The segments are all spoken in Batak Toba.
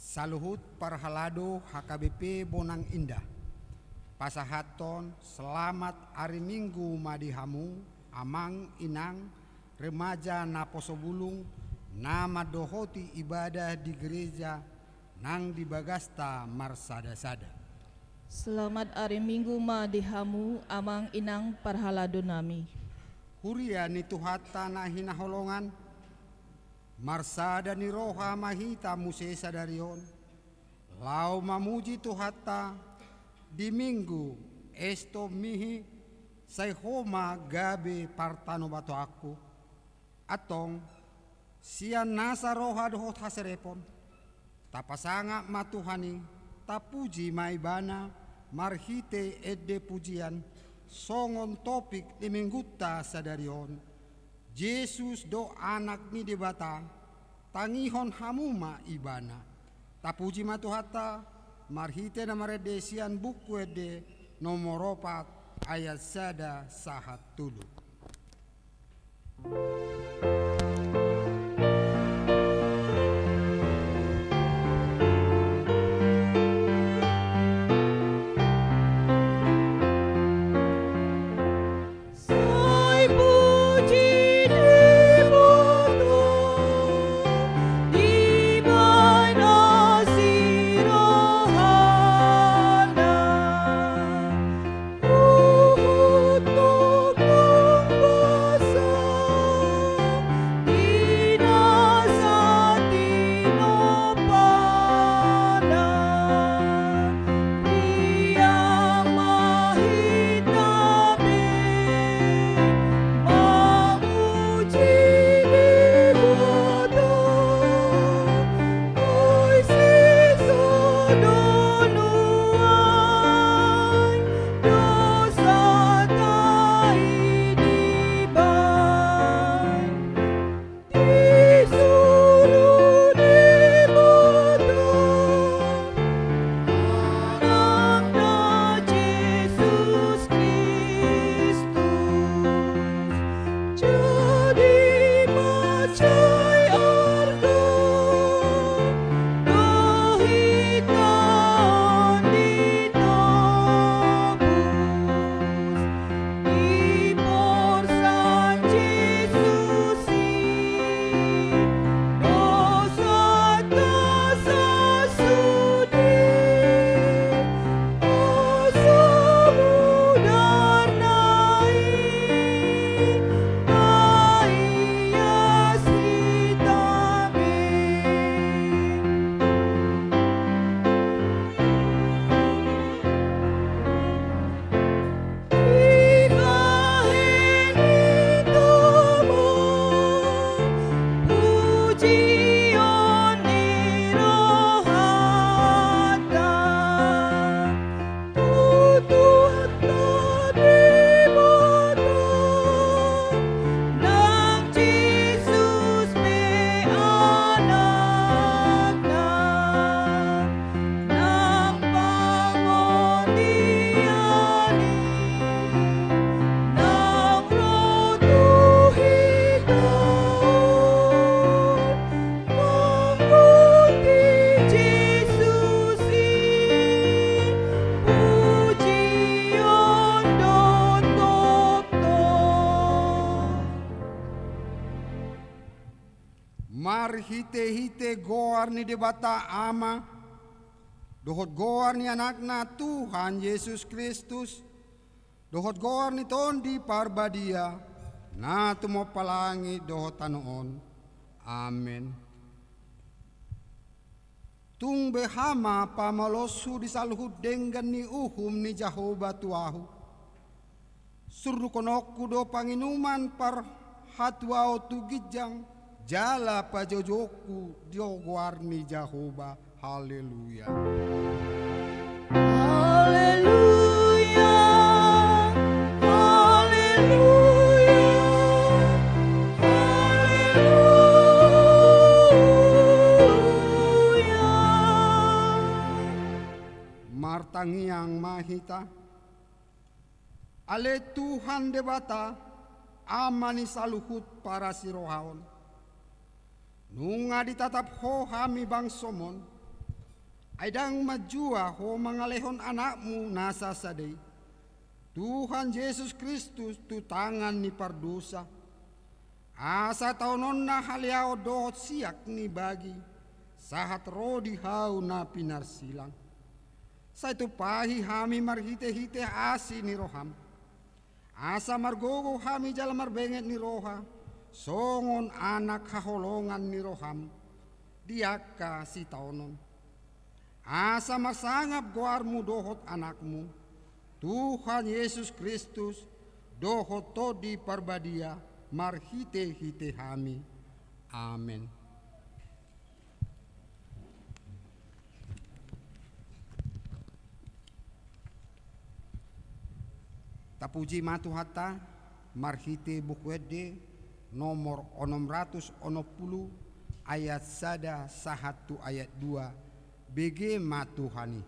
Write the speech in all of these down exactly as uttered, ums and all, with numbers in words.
Saluhut parhalado H K B P Bonang Indah, pasahathon selamat ari Minggu ma di hamu, amang, inang, remaja naposo bulung, na mandohoti ibadah di gereja nang di bagasta marsada-sada. Selamat ari Minggu ma di hamu, amang, inang, parhalado nami. Huria ni Tuhanta na hinaholongan, marsada ni roha ma hita muse sadari on, laho mamuji Tuhanta di Minggu Esto Mihi, sai Ho ma gabe partanobatoanku. Antong, sian nasa roha dohot haserepon, tapasangap ma Tuhan i, tapuji ma Ibana marhite ende pujian, songon topik ni Minggunta sadari on, Jesus do Anak ni Debata, tangihon hamu ma Ibana. Tapuji ma Tuhanta, marhite na marende sian Buku Ende nomor opat ayat sada sahat tolu. Sai puji Debata, dibahen asi rohana. Huhut tongtong basa di nasa tinompana. Riang ma hita be mamuji Debata. Oi sesa do nuaeng dosanta i dibahen. Disuru Debata Anakna Jesus Kristus. Jadi mansai arga do hita on ditobus. Diporsan Jesus i dosanta sasudi. Asa mudarna i maias hita be. Dibahen hita ma pujion ni rohanta. Tu Tuhanta Debata, nang Jesus pe Anakna, nang pangodian i, nang ro tu hita. Mangkuti Jesus i pujion dohot tongtong. Marhitehite goar ni Debata Ama, dohot goar ni Anakna Tuhan Jesus Kristus, dohot goar ni Tondi Parbadia, na tumompa langit dohot tano on. Amen. Tung beha ma pamoloshu di saluhut denggan ni uhum ni Jahowa tu ahu. Surdukononku do panginuman parhatuaon tu ginjang, jala pajoujouonku do goar ni Jahowa. Haleluya. Haleluya, haleluya, haleluya. Martangiang ma hita. Ale Tuhan Debata, Ama ni saluhut parasirohaon. Nunga ditatap Ho hami bangsom on, Ai ndang manjua Ho mangalehon Anakmu na sasada i, Tuhan Jesus Kristus, tu tangan ni pardosa, asa taononna haleaon dohot siak ni bagi, sahat ro di hau na pinarsilang. Sai tumpahi hami marhitehite asi ni roham, asa margogo hami jala marbenget ni roha, songon anak haholongan ni roham, di angka sitaonon. Asa marsangap goarmu dohot Anakmu, Tuhan Jesus Kristus, dohot Tondi Parbadia, marhitehite hami. Amen. Tapuji ma Tuhanta, marhite Buku Ende nomor onom ratus onom pulu, ayat sada sahat tu ayat dua, bege ma Tuhan i.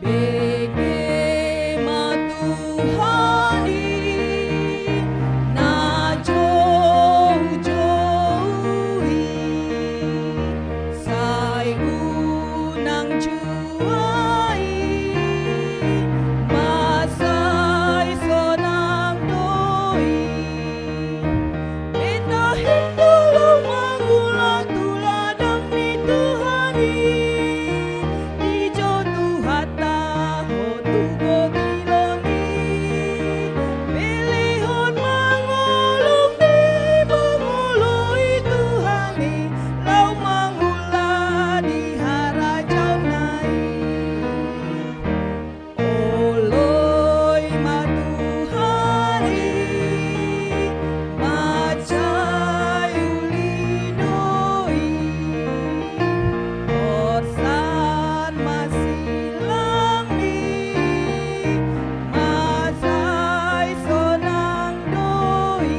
Bege ma Tuhan i, na joujou i, sai unang jua i, mansai sonang do i. Beta hita laho mangula tu ladang ni Tuhan i, dijou Tuhanta ho tu gotilon i. Pelehon mangolom ni pangoloi Tuhan i, laho mangula di harajaonna i. Oloi ma Tuhan i, mansai uli do i, orsan ma silangni, mansai sonang do i.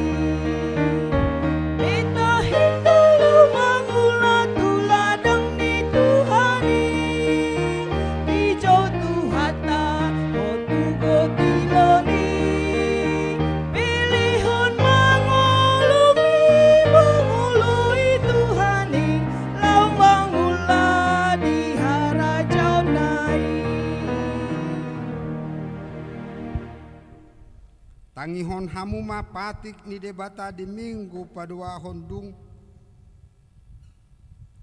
Beta hita laho mangula tu ladang ni Tuhan i, dijou Tuhanta ho tu gotilon i. Pelehon mangolom ni pangoloi Tuhan i, laho mangula di harajaonna i. Tangihon hamu ma patik ni Debata di Minggu paduahon dung.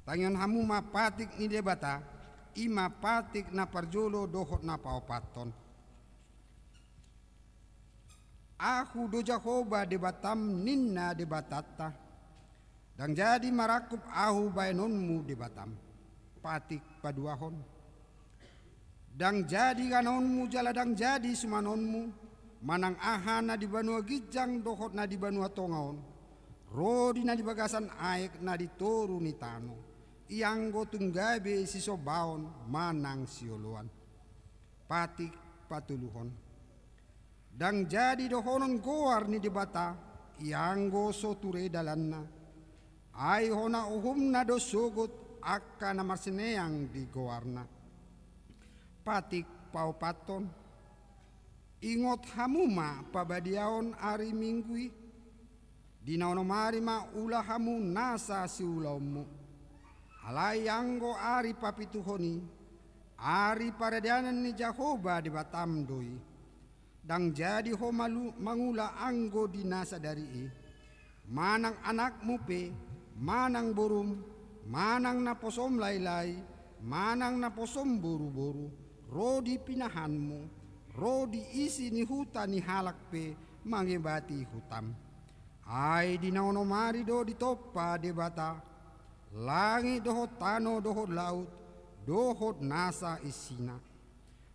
Tangihon hamu ma patik ni Debata, i ma patik na parjolo dohot na paopathon. Ahu do Jahowa Debatam, ninna Debatanta. Ndang jadi marangkup Ahu baenonmu Debatam. Patik paduahon. Ndang jadi ganaonmu jala ndang jadi sumanonmu, manang aha na di banua ginjang dohot na di banua tonga on, ro di na di bagasan aek na di toru ni tano, ianggo tung gabe sisombaon manang sioloan. Patik patoluhon. Ndang jadi dohonon goar ni Debata, ianggo so ture dalanna. Ai hona uhumna do sogot angka na marsineang di goarna. Patik paopathon. Ingot hamu ma pabadiaon ari Minggu i. Di na onom ari ma ula hamu nasa siulaonmu. Alai anggo ari papituhon i, ari paradianan ni Jahowa Debatam do i. Ndang jadi ho malu-, mangula anggo di na sadari i. Manang anakmu pe, manang borum, manang naposom laelai, manang naposom boruboru, ro di pinahanmu, ro di isi ni huta ni halak pe mangebati hutam. Ai di na onom ari do ditompa Debata langit dohot tano dohot laut dohot nasa isina.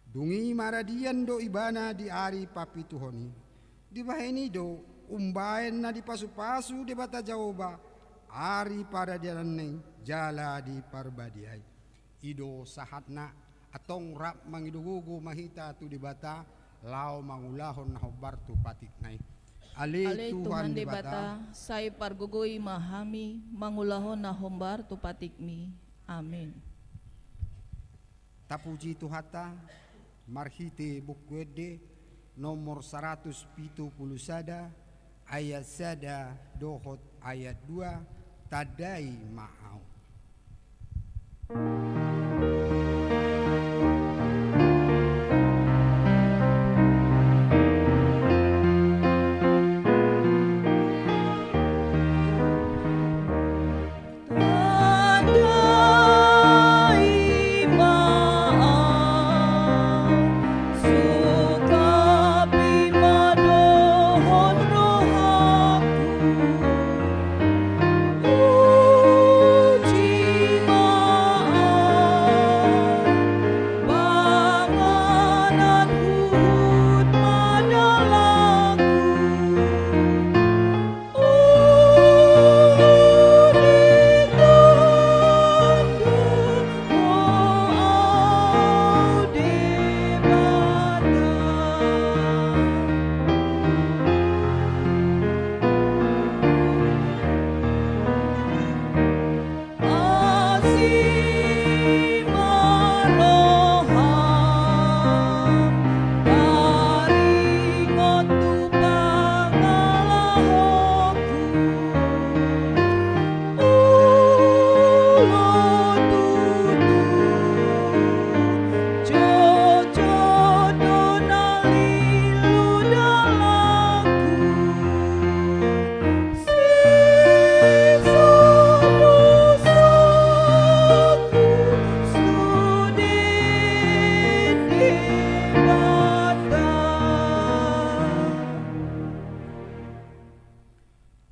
Dung i maradian do ibana di ari papituhon i. Dibahen i do umbahen na dipasupasu Debata Jahowa ari paradiananna i jala diparbadiai. I do sahatna. Antong rap mangido gogo ma hita tu Debata laho mangulahon na hombar tu patikna i. Ale Tuhan Debata, sai pargogoi ma hami mangulahon na hombar tu patikmi. Amin. Tapuji Tuhanta, Marhite Buku Ende nomor saratus pitu pulu sada, ayat sada dohot ayat dua, tandai ma ahu.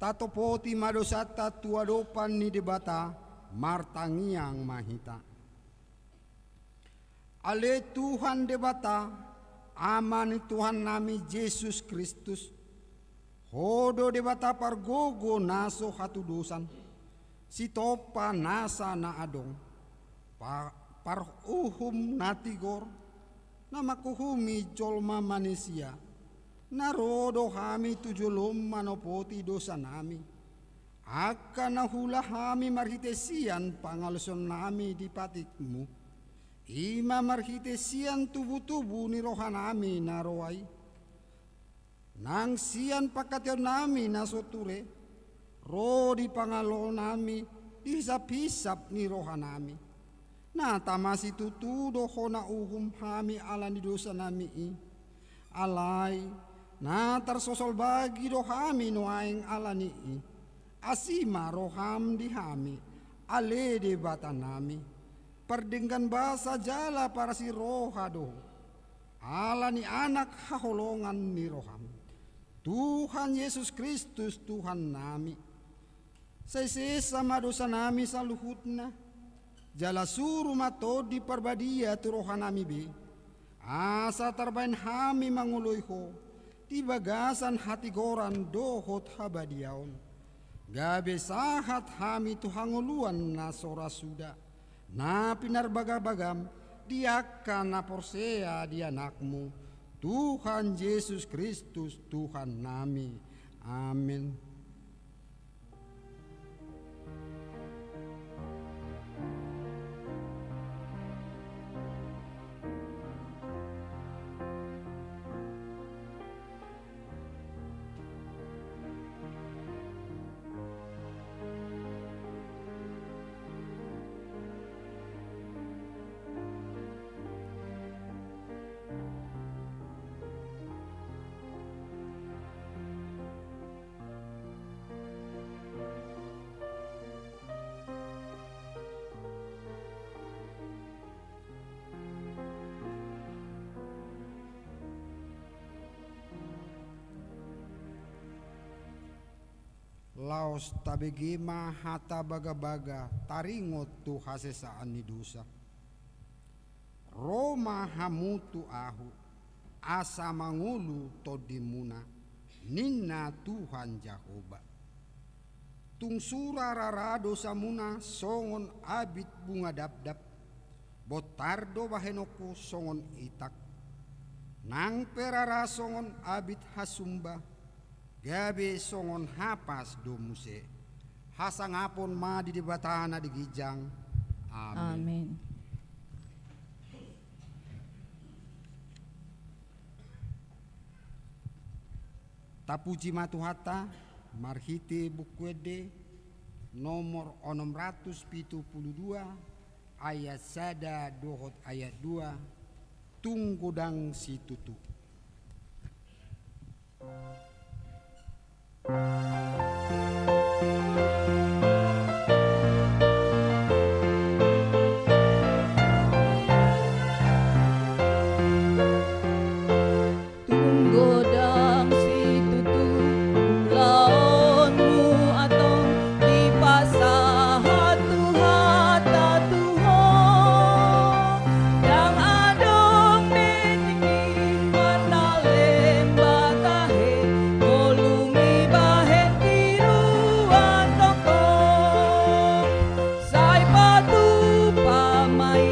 Tatopoti ma dosanta tu adopan ni Debata, martangiang ma hita. Ale Tuhan Debata, Ama ni Tuhannami Jesus Kristus, Ho do Debata pargogo na so hatudosan, sitompa nasa na adong, pa-, paruhum na tigor, na manguhumi jolma manisia, na ro do hami tu jolom manopoti dosanami. Angka na huula hami marhite sian pangalaosionnami di patikmu, i ma marhite sian tubutubu ni rohanami na roa i. Nang sian pangkataionnami na so ture, ro di pangalaonami di hisaphisap ni rohanami. Na tama situtu do Ho na uhum hami ala ni dosanami i. Alai, na tarsosol bagi do hami nuaeng ala ni i. Asi ma roham di hami, ale Debatanami. Pardenggan basa jala parasi roha do Ho. Ala ni Anak haholongan ni roham, Tuhan Jesus Kristus Tuhannami. Sai sesa ma dosanami saluhutna, jala suru ma Tondi Parbadia tu rohanami be, asa tarbahen hami mangoloi Ho di bagasan hatigoran dohot habadiaon. Gabe sahat hami tu hangoluan na so ra suda, na pinarbagabagam di angka na porsea di Anakmu, Tuhan Jesus Kristus Tuhannami. Amen. Laos tabege ma hata bagabaga taringot tu hasesaan ni dosa. Ro ma hamu tu Ahu, asa mangolu tondimuna, ninna Tuhan Jahowa. Tung sura rara dosamuna songon abit bunga dapdap, bontar do bahenonku songon itak. Nang pe rara songon abit hasumba, gabe songon hapas do muse. Hasangapon ma di Debata na di ginjang. Amen. Amen. Tapuji ma Tuhanta, marhite Buku Ende nomor onom ratus pitu pulu dua, ayat sada dohot ayat dua, tung godang situtu. Tung godang situtu ulaonmu antong dipasahat Tuhanta tu ho. Ndang adong be tingki manalem batahe, ngolu ni bahen tiruan tongtong. Sai patupa ma i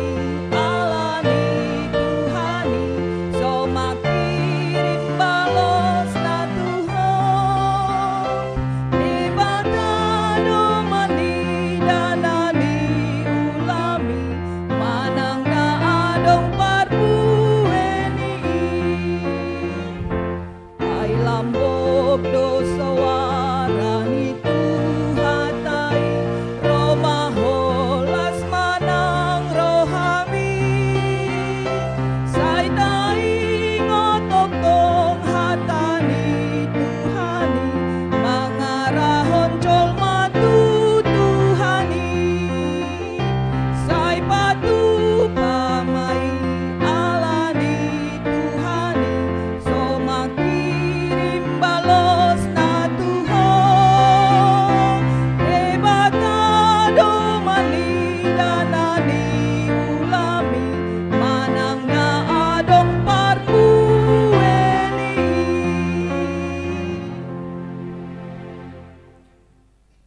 ala ni Tuhan i, so mangkirim balosna tu ho. Debata do manida na niulam i, manang na adong parbue ni i. Ai lambok do soara ni Tuhanta i, ro ma holas manang rohami. Sai taingot tongtong hata ni Tuhan i, mangarahon jolma tu Tuhan i. Sai patupa ma i ala ni Tuhan i, so mangkirim balosna tu ho. Debata do manida na niulam i, manang na adong parbue ni i.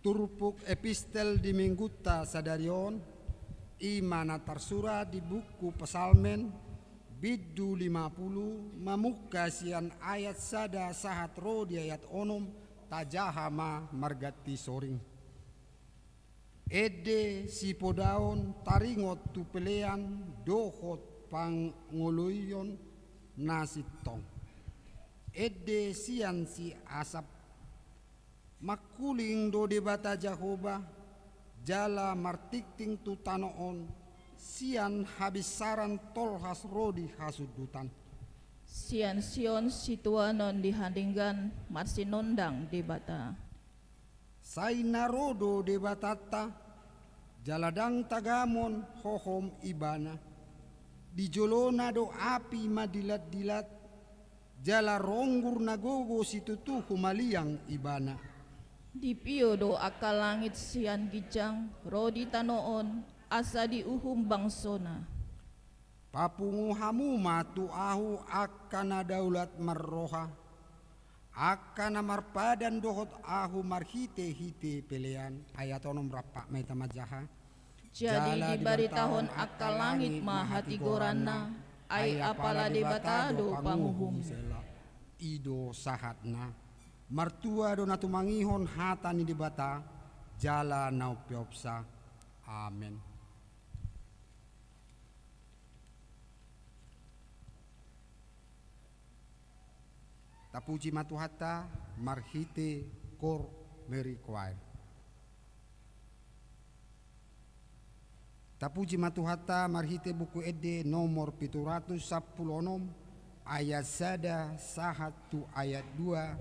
Turpuk epistel di Minggunta sadari on, i ma na tarsurat di buku Psalmen, bindu lima pulu, mamungka sian ayat sada sahat ro di ayat onom, tajaha ma marganti soring. Ende sipodaon taringot tu pelean dohot pangoloion na sintong. Ende sian si Asap. Mangkuling do Debata Jahowa, jala martingting tu tano on, sian habinsaran tolhas ro di hasundutan. Sian Sion situanon di hadenggan marsinondang Debata. Sai na ro do Debatanta, jala ndang tagamon hohom Ibana. Di jolona do api mandilatdilat, jala ronggur na gogo situtu humaliang Ibana. Dipio do angka langit sian ginjang ro di tano on, asa diuhum bangsona. Papungu hamu ma tu ahu angka na daulat marroha, angka na marpadan dohot ahu marhitehite pelean. Ayat onom, rap ma hita manjaha. Jadi dibaritahon angka langit ma hatigoranna, ai apala Debata do panguhum. I do sahatna. Martua do na tumangihon hata ni Debata, jala na umpeopsa. Amen. Tapuji ma Tuhanta marhite Koor Mary Choir. Tapuji ma Tuhanta marhite Buku Ende nomor pitu ratus sampulu onom, ayat sada sahat tu ayat dua.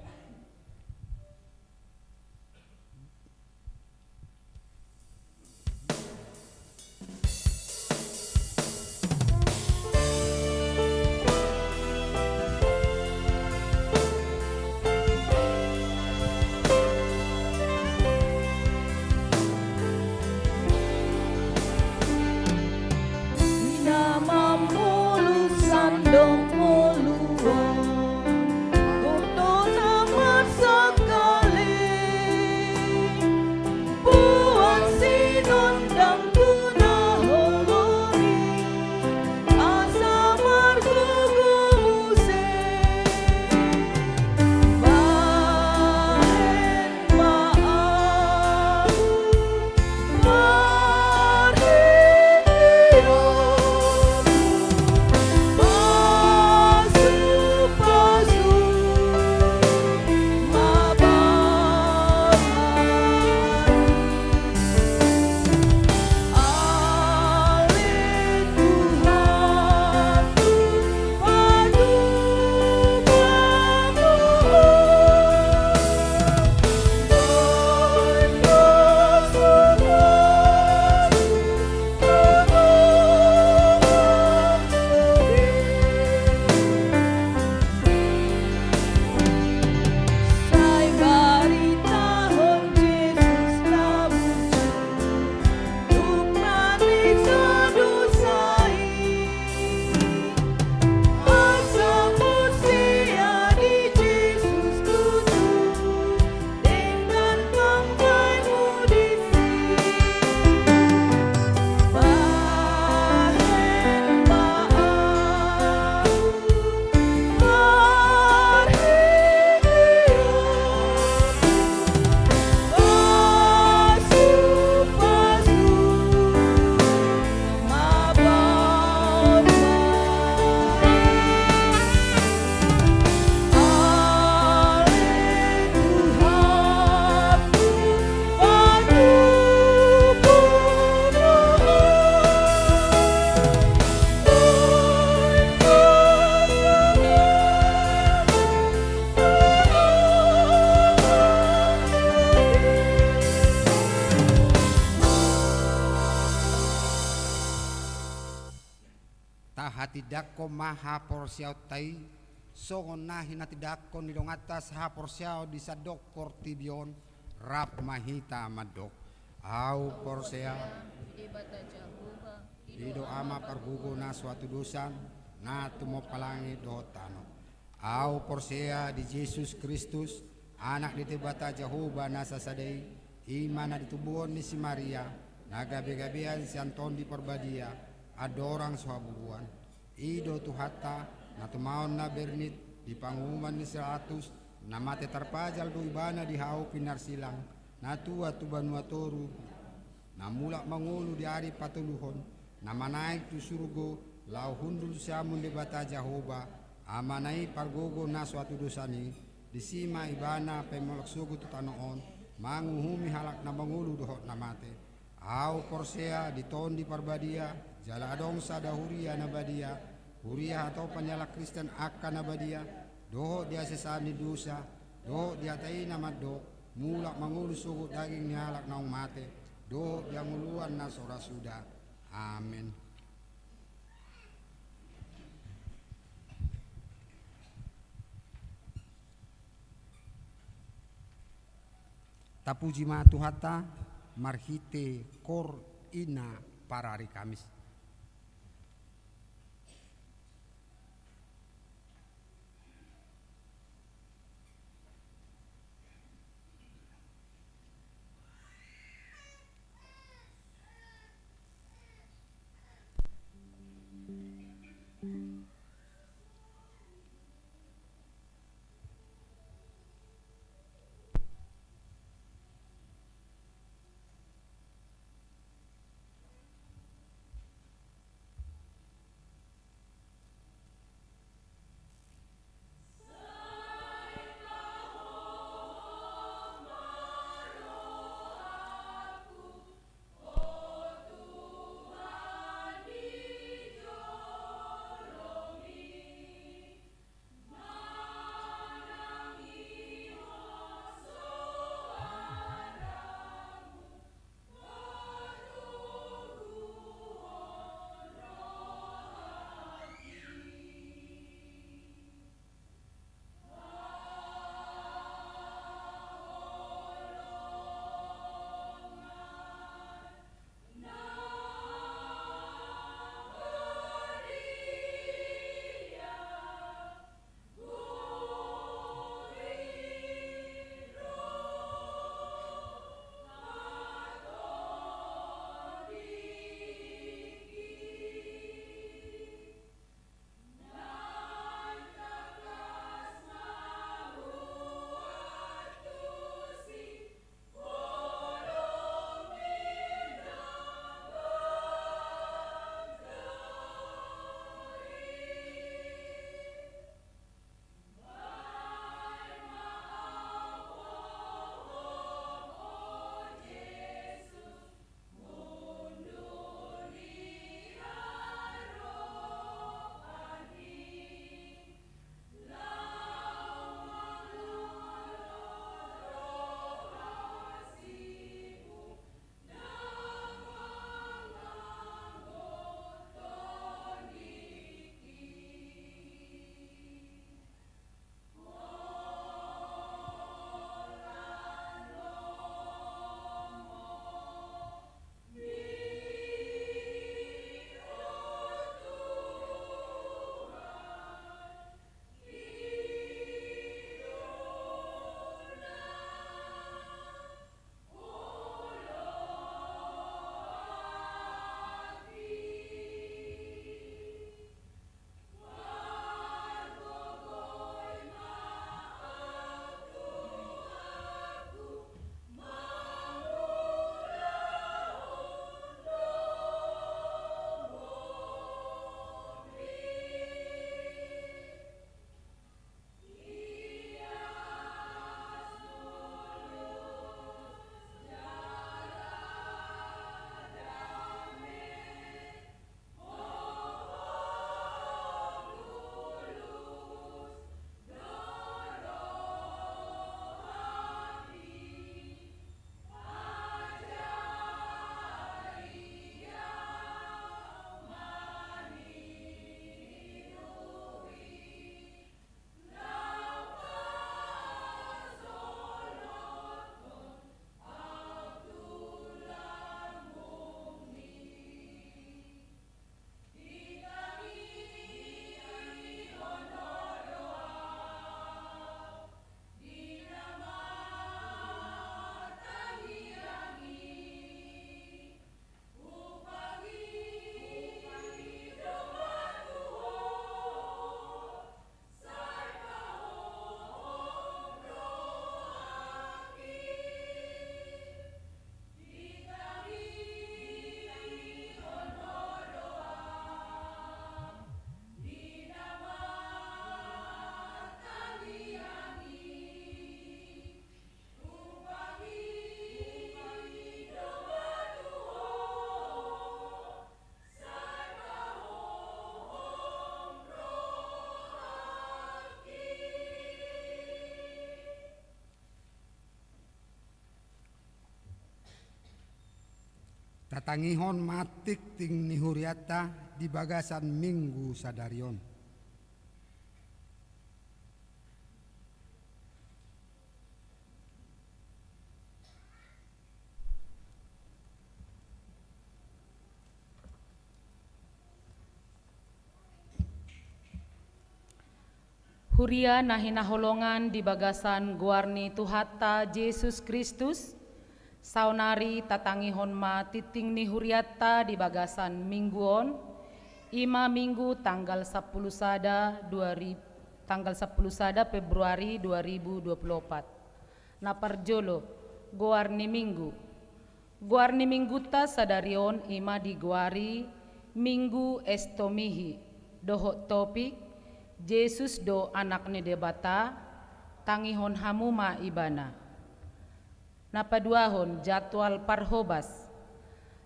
Di na mamolus sandok ngolu on, gogo na Angkon ma haporseaonta i, songon na hinatindangkon ni donganta sahaporseaon di sandok portibi on, rap ma hita mandok: Ahu porsea, Debata Jahowa, i do Ama pargogo na so hatudosan, na tumompa langit dohot tano. Ahu porsea di Jesus Kristus, Anak ni Debata Jahowa na sasada i, i ma na ditubuhon ni si Maria, na gabegabean sian Tondi Parbadia, andorang so habubuan. I do Tuhanta, na tumaon na bernit, di panguhuman ni si Pilatus, na mate tarpajal do ibana di hau pinarsilang, na tuat tu banua toru, na mulak mangolu di ari patoluhon, na manaek tu surgo, laho hundul siamun Debata Jahowa, Amana i pargogo na so hatudosan i, disi ma ibana paimulak sogot tu tano on, manguhumi halak na mangolu dohot na mate. Ahu porsea di Tondi Parbadia, jala adong sada huria na badia, huria hatopan ni halak Kristen angka na badia, dohot di hasesaan ni dosa, dohot di hata i na mandok, mulak mangolu sogot daging ni halak naung mate, dohot di hangoluan na so ra suda. Amen. Tapuji ma Tuhanta, marhite koor i na parari Kamis. Hatangihon ma tingting ni hurianta di bagasan Minggu sadari on. Huria na hinaholongan di bagasan goar ni Tuhanta Jesus Kristus, saonari tatangihon ma tingting ni hurianta di bagasan Minggu on, i ma Minggu tanggal sampulu sada dua ri-, tanggal sampulu sada Februari dua ribu dua puluh opat. Na parjolo, goar ni Minggu. Goar ni Minggunta sadari on i ma digoari Minggu Estomihi, dohot topik, Jesus do Anak ni Debata, tangihon hamu ma Ibana. Na paduahon, jadwal parhobas.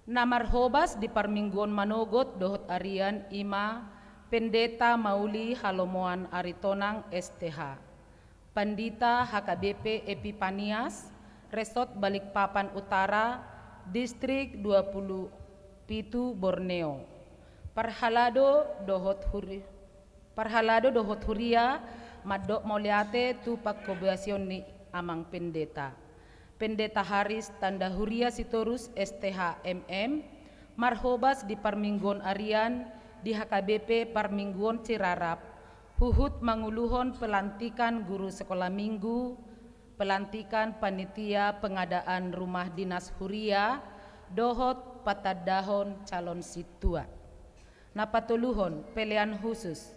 Na marhobas di parmingguon manogot dohot arian i ma Pendeta Mauli Halomoan Aritonang, S T H. Pandita H K B P Epipanias, Resort Balikpapan Utara, Distrik dua puluh pitu Borneo. Parhalado dohot huri-, parhalado dohot huria mandok mauliate tu panghobasion ni Amang Pendeta. Pendeta Haris Tanda Huria Sitorus, S T H M M, marhobas di parmingguon arian di H K B P Parmingguon Cirarap, huhut manguluhon pelantikan guru sekolah minggu, pelantikan panitia pengadaan rumah dinas huria, dohot patandahon calon sintua. Na patoluhon, pelean husus.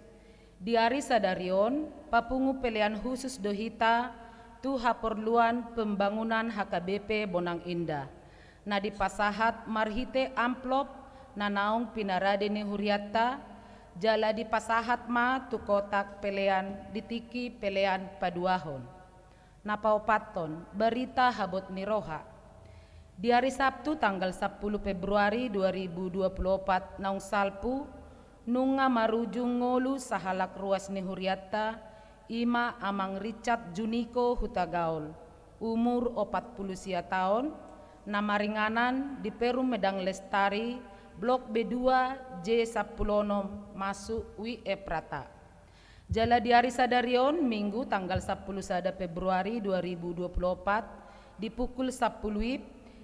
Di ari sadari on, papungu pelean husus do hita tu haporluan pembangunan H K B P Bonang Indah, na dipasahat marhite amplop na naung pinarade ni hurianta, jala dipasahat ma tu kotak pelean di tingki pelean paduahon. Na paopathon, barita habot ni roha. Di ari Sabtu tanggal sampulu Februari dua ribu dua puluh opat naung salpu, nunga marujung ngolu sahalak ruas ni hurianta, i ma Amang Richard Juniko Hutagaol, umur opat pulu sia taon, na maringanan di Perum Medang Lestari, Blok B dua, J sampulu onom, masuk W F Rata. Jala di ari sadari on, Minggu tanggal sampulu sada Februari dua ribu dua puluh opat, di pukul sampulu W I B,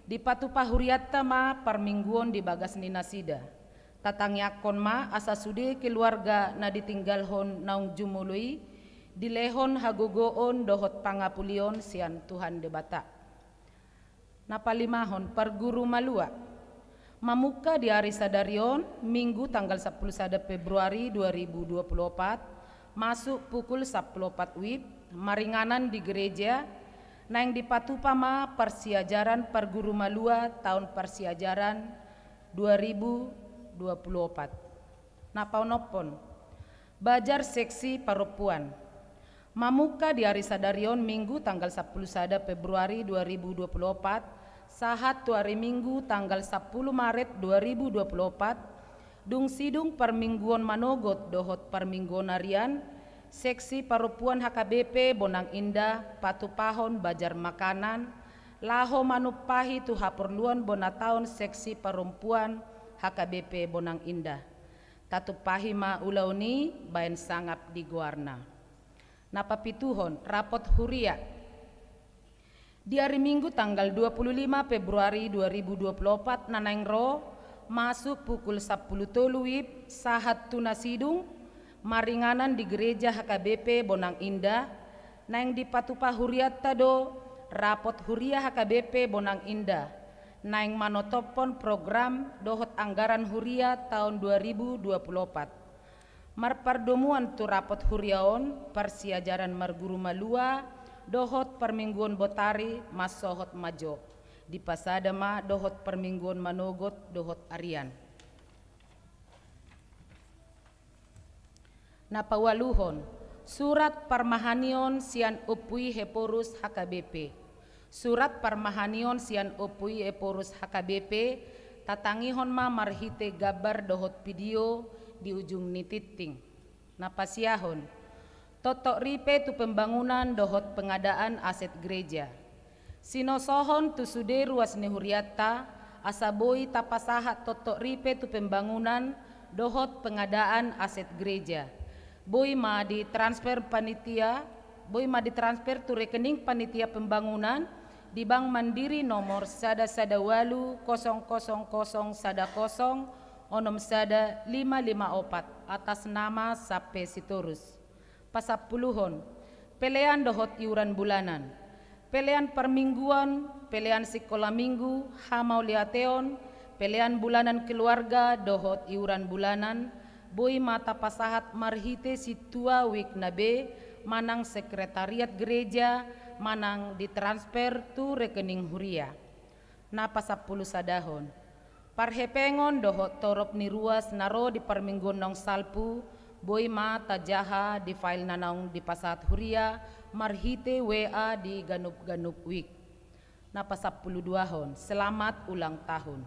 dipatupa hurianta ma parmingguon di bagas ni nasida. Tatangiangkon ma asa sude keluarga na ditinggalhon naung jumolo i, dilehon hagogoon dohot pangapulion sian Tuhan Debata. Na palimahon, parguru malua. Mamungka di ari sadari on, Minggu tanggal sampulu sada Februari dua ribu dua puluh opat, masuk pukul sampulu opat W I B, maringanan di gereja, naeng dipatupa ma parsiajaran parguru malua taon parsiajaran dua ribu dua puluh opat. Na paonomhon, bajar seksi parompuan. Mamungka di ari sadari on, Minggu tanggal sampulu sada Februari dua ribu dua puluh opat, sahat tu ari Minggu tanggal sampulu Maret dua ribu dua puluh opat, dung sidung parmingguon manogot dohot parmingguon arian, seksi parompuan H K B P Bonang Indah patupahon bajar makanan, laho manumpahi tu haporluan bona taon seksi parompuan H K B P Bonang Indah. Tatumpahi ma ulaon i baen sangap di goarna. Na papituhon, rapot huria. Di ari Minggu tanggal dua puluh lima Februari dua ribu dua puluh opat na naeng ro, masuk pukul sampulu tolu W I B, sahat tu na sidung, maringanan di gereja H K B P Bonang Indah, naeng dipatupa hurianta do rapot huria H K B P Bonang Indah, naeng manotophon program dohot anggaran huria taon dua ribu dua puluh opat. Marpardomuan tu rapot huria on, parsiajaran marguru malua, dohot parmingguon botari, mansohot ma jo. Dipasada ma dohot parmingguon manogot, dohot arian. Na paualuhon, surat parmahanion sian Ompu I Ephorus H K B P. Surat parmahanion sian Ompu I Ephorus H K B P, tatangihon ma marhite gambar dohot video di ujung ni tingting. Na pasiahon, toktok ripe tu pembangunan dohot pengadaan aset gereja. Sinosohon tu sude ruas ni hurianta, asa boi tapasahat toktok ripe tu pembangunan dohot pengadaan aset gereja. Boi ma ditransfer panitia, boi ma ditransfer tu rekening panitia pembangunan di Bank Mandiri nomor sada sada ualu kosong kosong kosong sada kosong onom sada lima lima opat, atas nama Sampe Sitorus. Pasampuluhon, pelean dohot iuran bulanan. Pelean parmingguan, pelean sikola minggu, hamauliateon, pelean bulanan keluarga dohot iuran bulanan, boi ma tapasahat marhite sintua wik na be manang sekretariat gereja manang ditransfer tu rekening huria. Na pasampulusadahon, parhepengon dohot torop ni ruas na ro di parmingguon naung salpu, boi ma tajaha di file na naung dipasahat huria marhite W A di ganup-ganup wik. Na pasampuluduahon, selamat ulang tahun.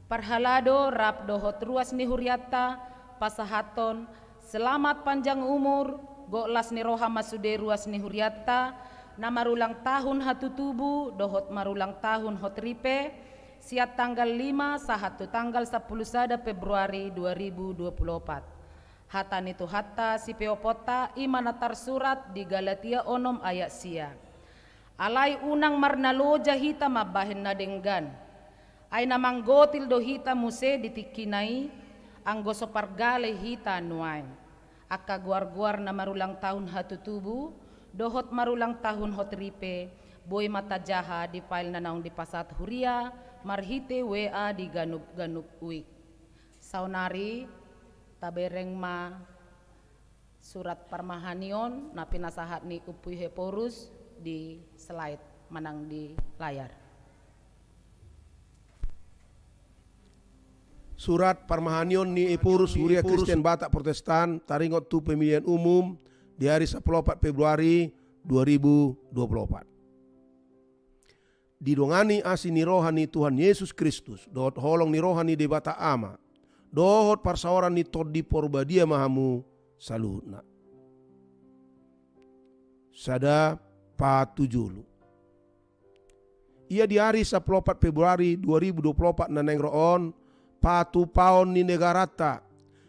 Parhalado rap dohot ruas ni hurianta pasahathon selamat panjang umur, gok las ni roha ma sude ruas ni hurianta, na marulang tahun hatutubu dohot marulang tahun hot ripe, sian tanggal lima sahat tu tanggal sampulu sada Februari dua ribu dua pulu opat. Hata ni Tuhanta sipeoponta i ma na tarsurat di Galatia onom ayat sia. Alai unang marnaloja hita mambahen na denggan. Ai na manggotil do hita muse di tingkina i, anggo so pargale hita nuaeng. Angka goar-goar na marulang tahun hatutubu dohot marulang tahun hot ripe, boi ma tajaha di file na naung dipasahat huria marhite W A di ganup-ganup wik. Saonari tabereng ma surat parmahanion na pinasahat ni Ompu Ephorus di slide manang di layar. Surat parmahanion ni Ephorus Huria Kristen Batak Protestan taringot tu pemilihan umum di ari sampulu opat Februari dua ribu dua pulu opat. Didongani asi ni roha ni Tuhan Jesus Kristus dohot holong ni roha ni Debata Ama dohot parsaoran ni Tondi Porbadia ma hamu saluhutna. Sada, patujolo. Ia di ari sampulu opat Februari dua ribu dua pulu opat na naeng ro on, patupaon ni negaranta,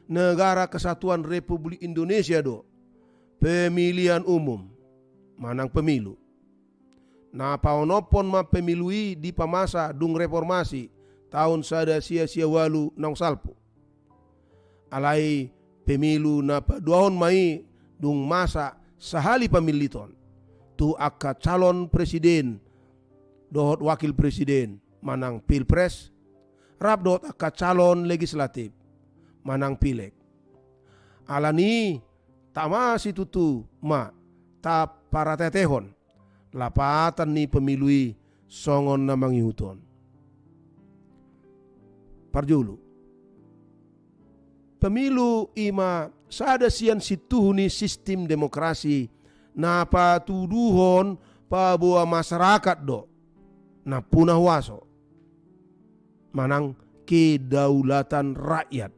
Negara Kesatuan Republik Indonesia do, pemilihan umum manang pemilu. Na paonomhon ma pemilu i dipamasa dung reformasi taon sada sia sia ualu naung salpu. Alai pemilu na paduahon ma i dung masa sahali pamilliton tu angka calon presiden dohot wakil presiden manang pilpres, rap dohot angka calon legislatif manang pileg. Alani i tama situtu ma taparateatehon lapatan ni pemilu i songon na mangihuthon. Parjolo, pemilu i ma sada sian sintuhu ni sistim demokrasi na patuduhon paboa masyarakat do nampuna huaso manang kedaulatan rakyat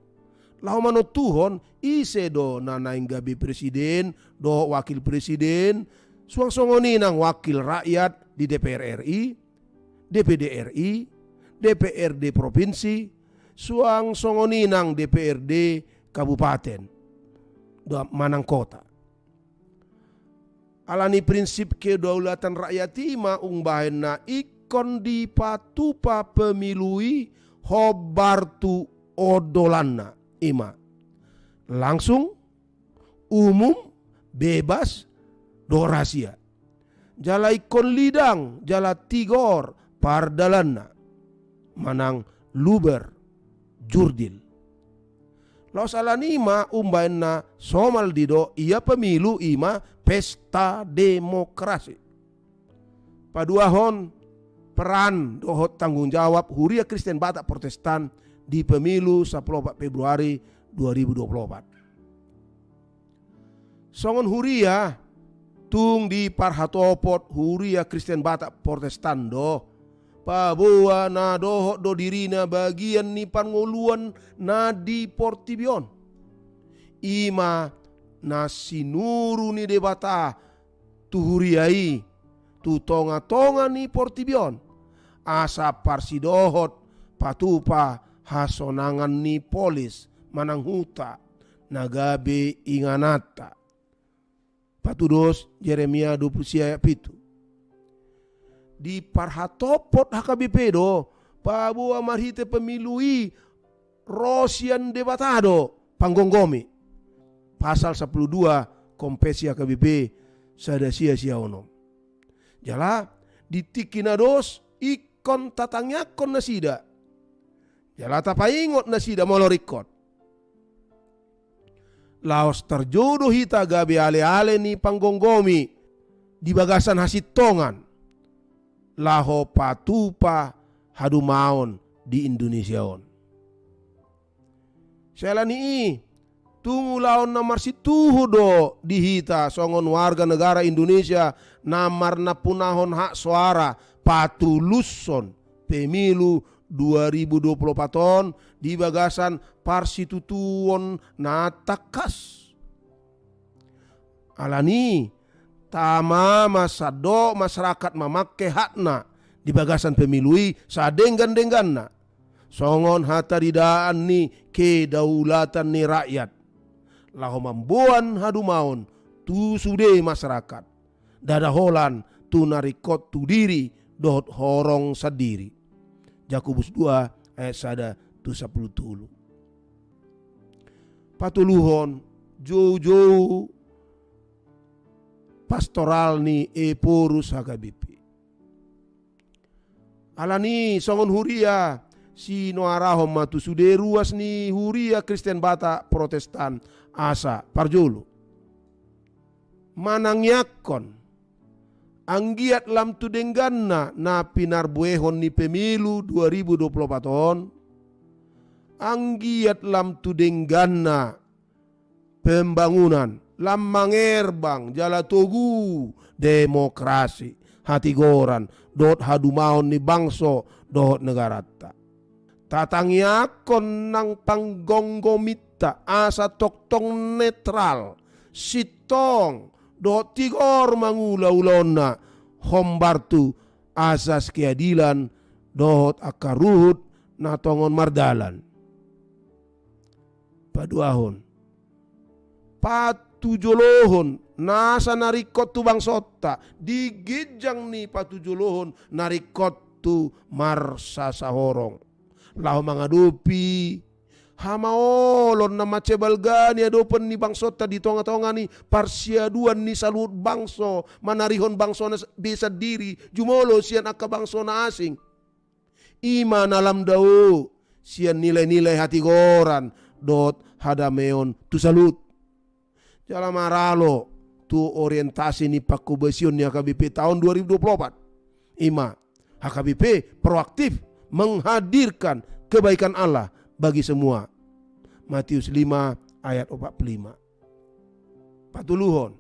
laho manontuhon ise do na naeng gabe presiden dohot wakil presiden, suang songon i nang wakil rakyat di D P R R I, D P D R I, D P R D provinsi, suang songon i nang D P R D kabupaten dohot manang kota. Alani prinsip kedaulatan rakyat i ma umbahen na ingkon dipatupa pemilu i hombar tu ondolanna, i ma langsung, umum, bebas dohot rahasia. Jala ingkon lidang jala tigor pardalanna manang luber jurdil. Laos alani i ma umbahen na somal didok ia pemilu i ma pesta demokrasi. Paduahon, peran dohot tanggung jawab Huria Kristen Batak Protestan di pemilu sampulu opat Februari dua ribu dua pulu opat. Songon huria, tung diparhatopot Huria Kristen Batak Protestan do paboa na dohot do dirina bagian ni parngoluan na di portibi on. I ma na sinuru ni Debata tu huria i tu tongatonga ni portibi on, asa parsidohot patupa hasonangan ni polis manang huta na gabe ingananta. Patudos Jeremia dua pulu sia ayat pitu. Diparhatopot H K B P do paboa marhite pemilu i ro sian Debata do panggomgomi. Pasal sampulu dua Konfesi H K B P sada sia sia onom. Jala di tingki na dos ingkon tatangiangkon nasida. Jala tapaingot nasida molo ringkot. Laos tarjou do hita gabe aleale ni panggomgomi di bagasan hasintongan laho patupa hadumaon di Indonesia on. Siala ni i, tung ulaon na marsituhu do di hita songon warga negara Indonesia na marnampunahon hak soara patulushon pemilu dua ribu dua pulu opat on di bagasan parsitutuon na tangkas. Alani i, tama ma sandok masyarakat mamangke hakna di bagasan pemilu i sadenggan-dengganna. Songon hataridaan ni kedaulatan ni rakyat. Laho mamboan hadumaon tu sude masyarakat. Ndada holan tu na ringkot tu diri dohot horong sandiri. Jakobus dua ayat sada tu sampulu tolu. Patoluhon, joujou pastoral ni Ephorus H K B P. Alani i songon huria, sinoarahon ma tu sude ruas ni huria Kristen Batak Protestan asa parjolo. Manangiangkon, anggiat lam tu dengganna na pinarbuehon ni pemilu dua ribu dua pulu opat on, anggiat lam tu dengganna pembangunan, lam mangerbang jala togu demokrasi, hatigoran dohot hadumaon ni bangso dohot negaranta. Tatangiangkon nang panggomgominta asa tongtong netral, sintong dohot tigor mangula ulaonna, hombar tu asas keadilan dohot angka ruhut na tongon mardalan. Paduahon, patujolohon nasa na ringkot tu bangsonta di ginjang ni patujolohon na ringkot tu marsasahorong laho mangadopi hamaolon na mansai balga niadopan ni bangsonta di tongatonga ni parsiaduan ni saluhut bangso manarihon bangsona be sandiri jumolo sian angka bangso na asing. I ma na lam dao sian nilainilai hatigoran dohot hadameon tu saluhut. Jala maralo tu orientasi ni pangkobasion ni H K B P taon dua ribu dua pulu opat. I ma, H K B P proaktif menghadirkan kebaikan Allah bagi semua. Matius lima ayat opat pulu lima. Patoluhon,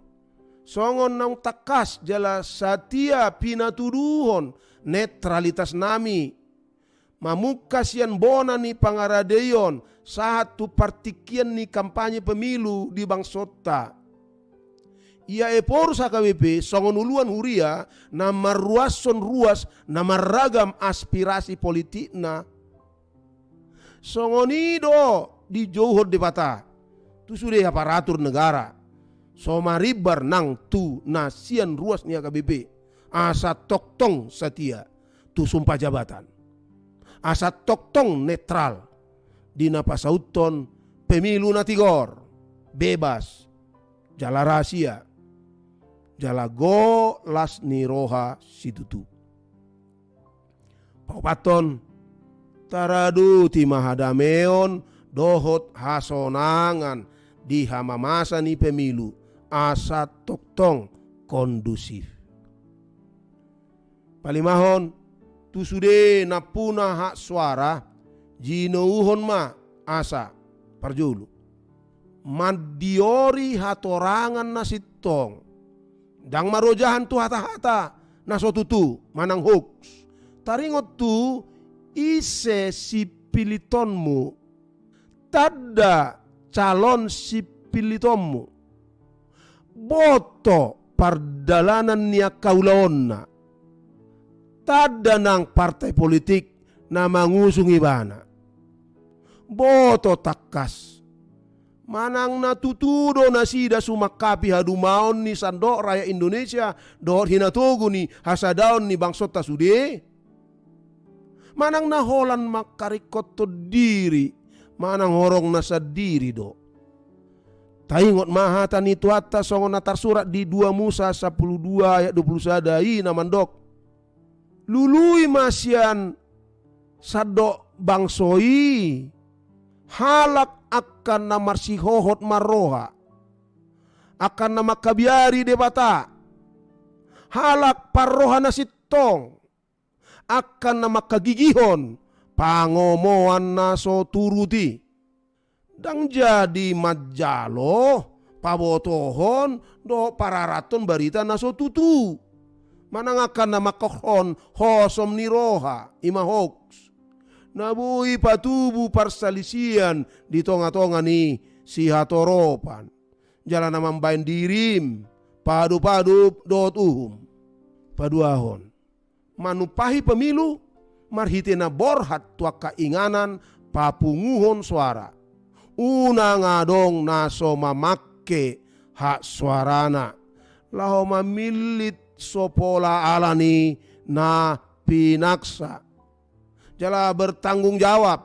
songon naung tangkas jala satia pinatuduhon netralitasnami, mamungka sian bona ni pangaradeion sahat tu partingkian ni kampanye pemilu di bangsonta. Ia Ephorus H K B P songon uluan huria na marruashon ruas na marragam aspirasi politikna. Songon i do dijouhon Debata tu sude aparatur negara, so marimbar nang tu na sian ruas ni H K B P, asa tongtong satia tu sumpah jabatan, asa tongtong netral di na pasauthon pemilu na tigor, bebas, jala rahasia, jala go las ni roha situtu. Paopathon, taradoti ma hadameon dohot hasonangan di hamamasa ni pemilu asa tongtong kondusif. Palimahon, tu sude nampuna hak soara, jinouhon ma asa parjolo mandiori hatorangan na sintong. Ndang marojahan tu hatahata na so tutu manang hoax. Taringot tu ise sipilitonmu, tanda calon sipilitonmu, boto pardalanan ni angka ulaonna, tanda nang partai politik na mangusung ibana. Boto tangkas. Manang na tutu do nasida sumangkapi hadumaon ni sandok rakyat Indonesia dohot hinatogu ni hasadaon ni bangsonta sude? Manang na holan mangkaringkothon diri manang horongna sandiri do? Taingot ma hata ni Tuhanta songon na tarsurat di dua Musa sampulu dua ayat dua pulu sada i na mandok: Lului ma sian sandok bangso i halak angka na marsihohot marroha, angka na mangkabiari Debata, halak parroha na sintong, angka na mangkagigihon pangomoan na so turut i. Ndang jadi manjalo pabotohon dohot pararathon barita na so tutu. Manang angka na mangkokhon hosom ni roha, i ma hoax, na boi patubu parsalisian di tonga-tonga ni sihatoropan, jala na mambahen dirim paadop-adop dohot uhum. Paduahon, manumpahi pemilu marhite na borhat tu angka inganan papunguhon soara. Unang adong na so mamangke hak soarana laho mamillit so pola ala ni na pinaksa, jala bertanggung jawab.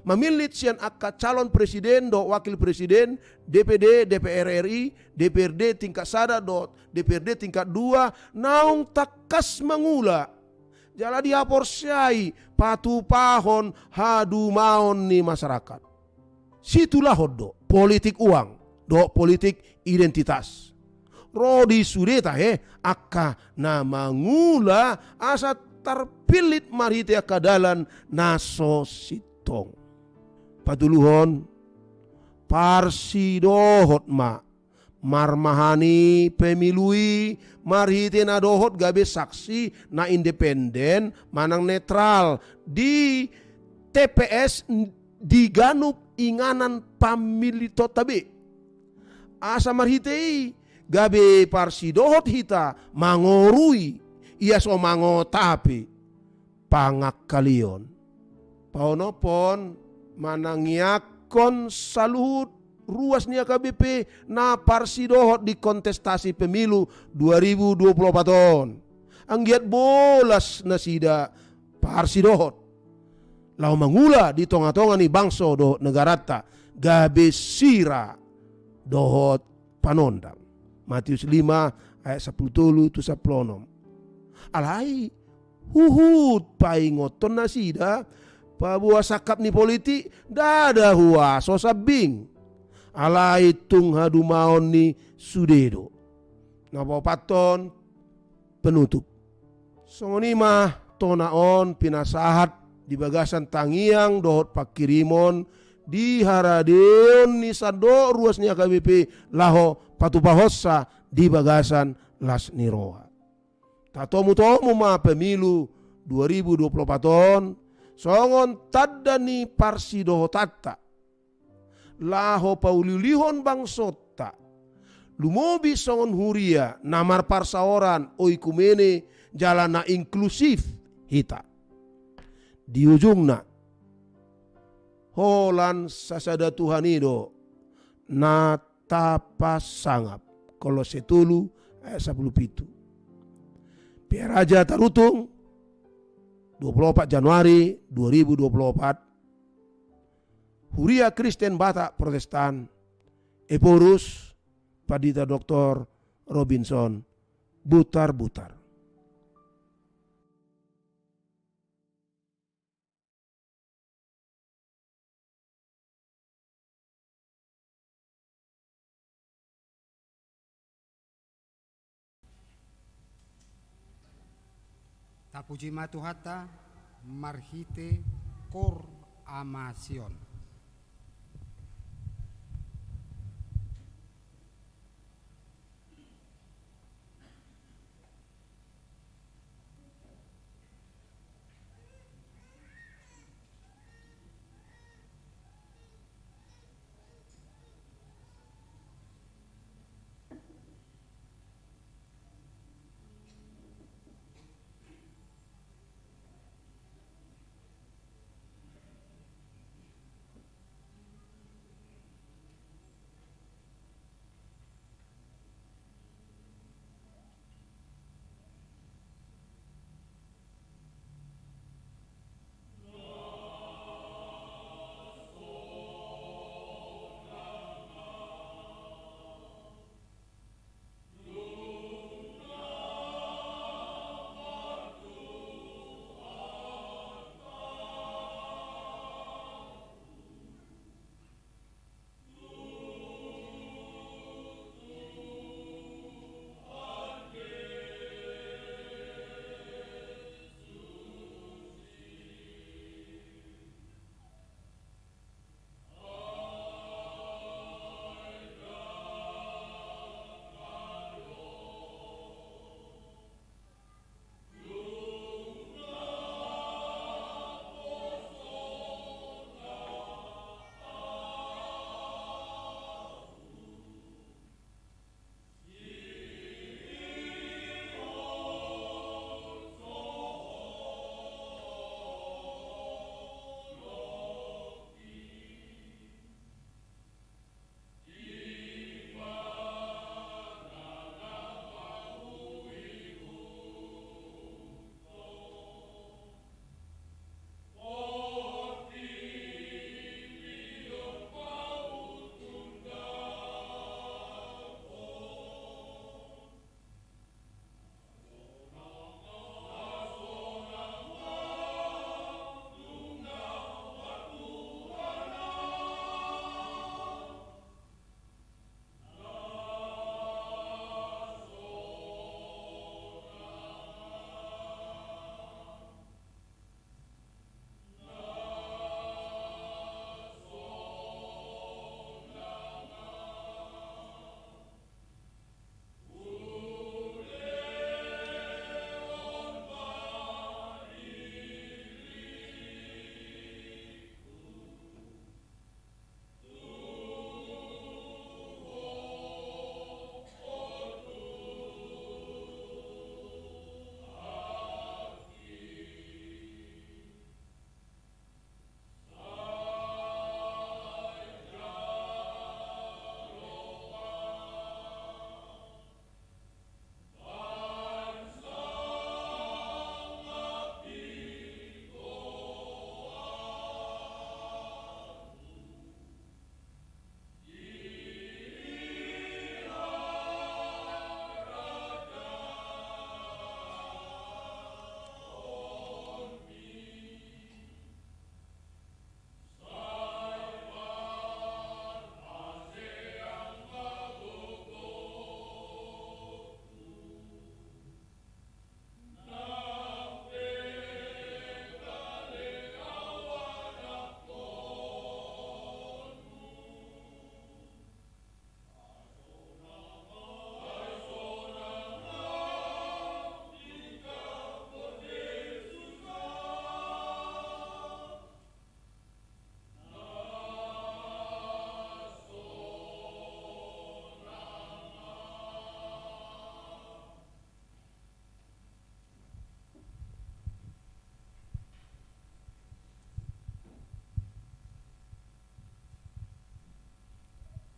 Mamillit sian angka calon presiden dohot wakil presiden, D P D, D P R R I, D P R D tingkat sada dohot D P R D tingkat dua, naung tangkas mangula jala dihaporseai patupahon hadumaon ni masyarakat. Situlahon do politik uang dohot politik identitas. Ro di sude tahe angka na mangula asa tarpillit marhite angka dalan na so sintong. Patoluhon, parsidohot ma marmahani pemilu i marhite na dohot gabe saksi na independen manang netral di T P S di ganup inganan pamilitonta be. Asa marhite i gabe parsidohot hita mangorui, ia so mangotapi pangangkalion. Paonomhon, manangiangkon saluhut ruas ni H K B P na parsidohot di kontestasi pemilu dua ribu dua pulu opat on. Anggiat bolas nasida parsidohot laho mangula di tonga-tonga ni bangso dohot negaranta gabe sira dohot panondang. Matius lima ayat sampulu tolu tu sampulu onom. Alai huhut paingothon nasida, paboa sangkap ni politik ndada huaso sambing, alai tung hadumaon ni sude do. Na paopathon, penutup. Songon i ma tona on pinasahat di bagasan tangiang dohot panghirimon di haradeon ni sandok ruas ni H K B P laho patupahonsa di bagasan las ni roha. Tatomu-tomu ma pemilu dua ribu dua pulu opat on songon tanda ni parsidohotanta laho pauliulihon bangsonta, lumobi songon huria na marparsaoran oikumene jala na inklusif hita. Di ujungna, holan sasada Tuhan i do na tapasangap. Kolose tolu ayat sampulu pitu. Piraja Tarutung, dua pulu opat Januari dua ribu dua pulu opat. Huria Kristen Batak Protestan, Ephorus, Pandita Doktor Robinson Butarbutar. Tapuji ma Tuhanta marhite kor ama Sion.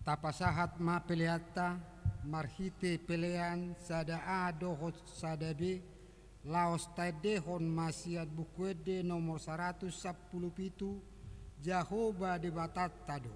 Tapasahat ma peleanta marhite pelean sada A dohot sada B, laos taendehon ma sian Buku Ende nomor saratus sampulu pitu, Jahowa Debatanta do.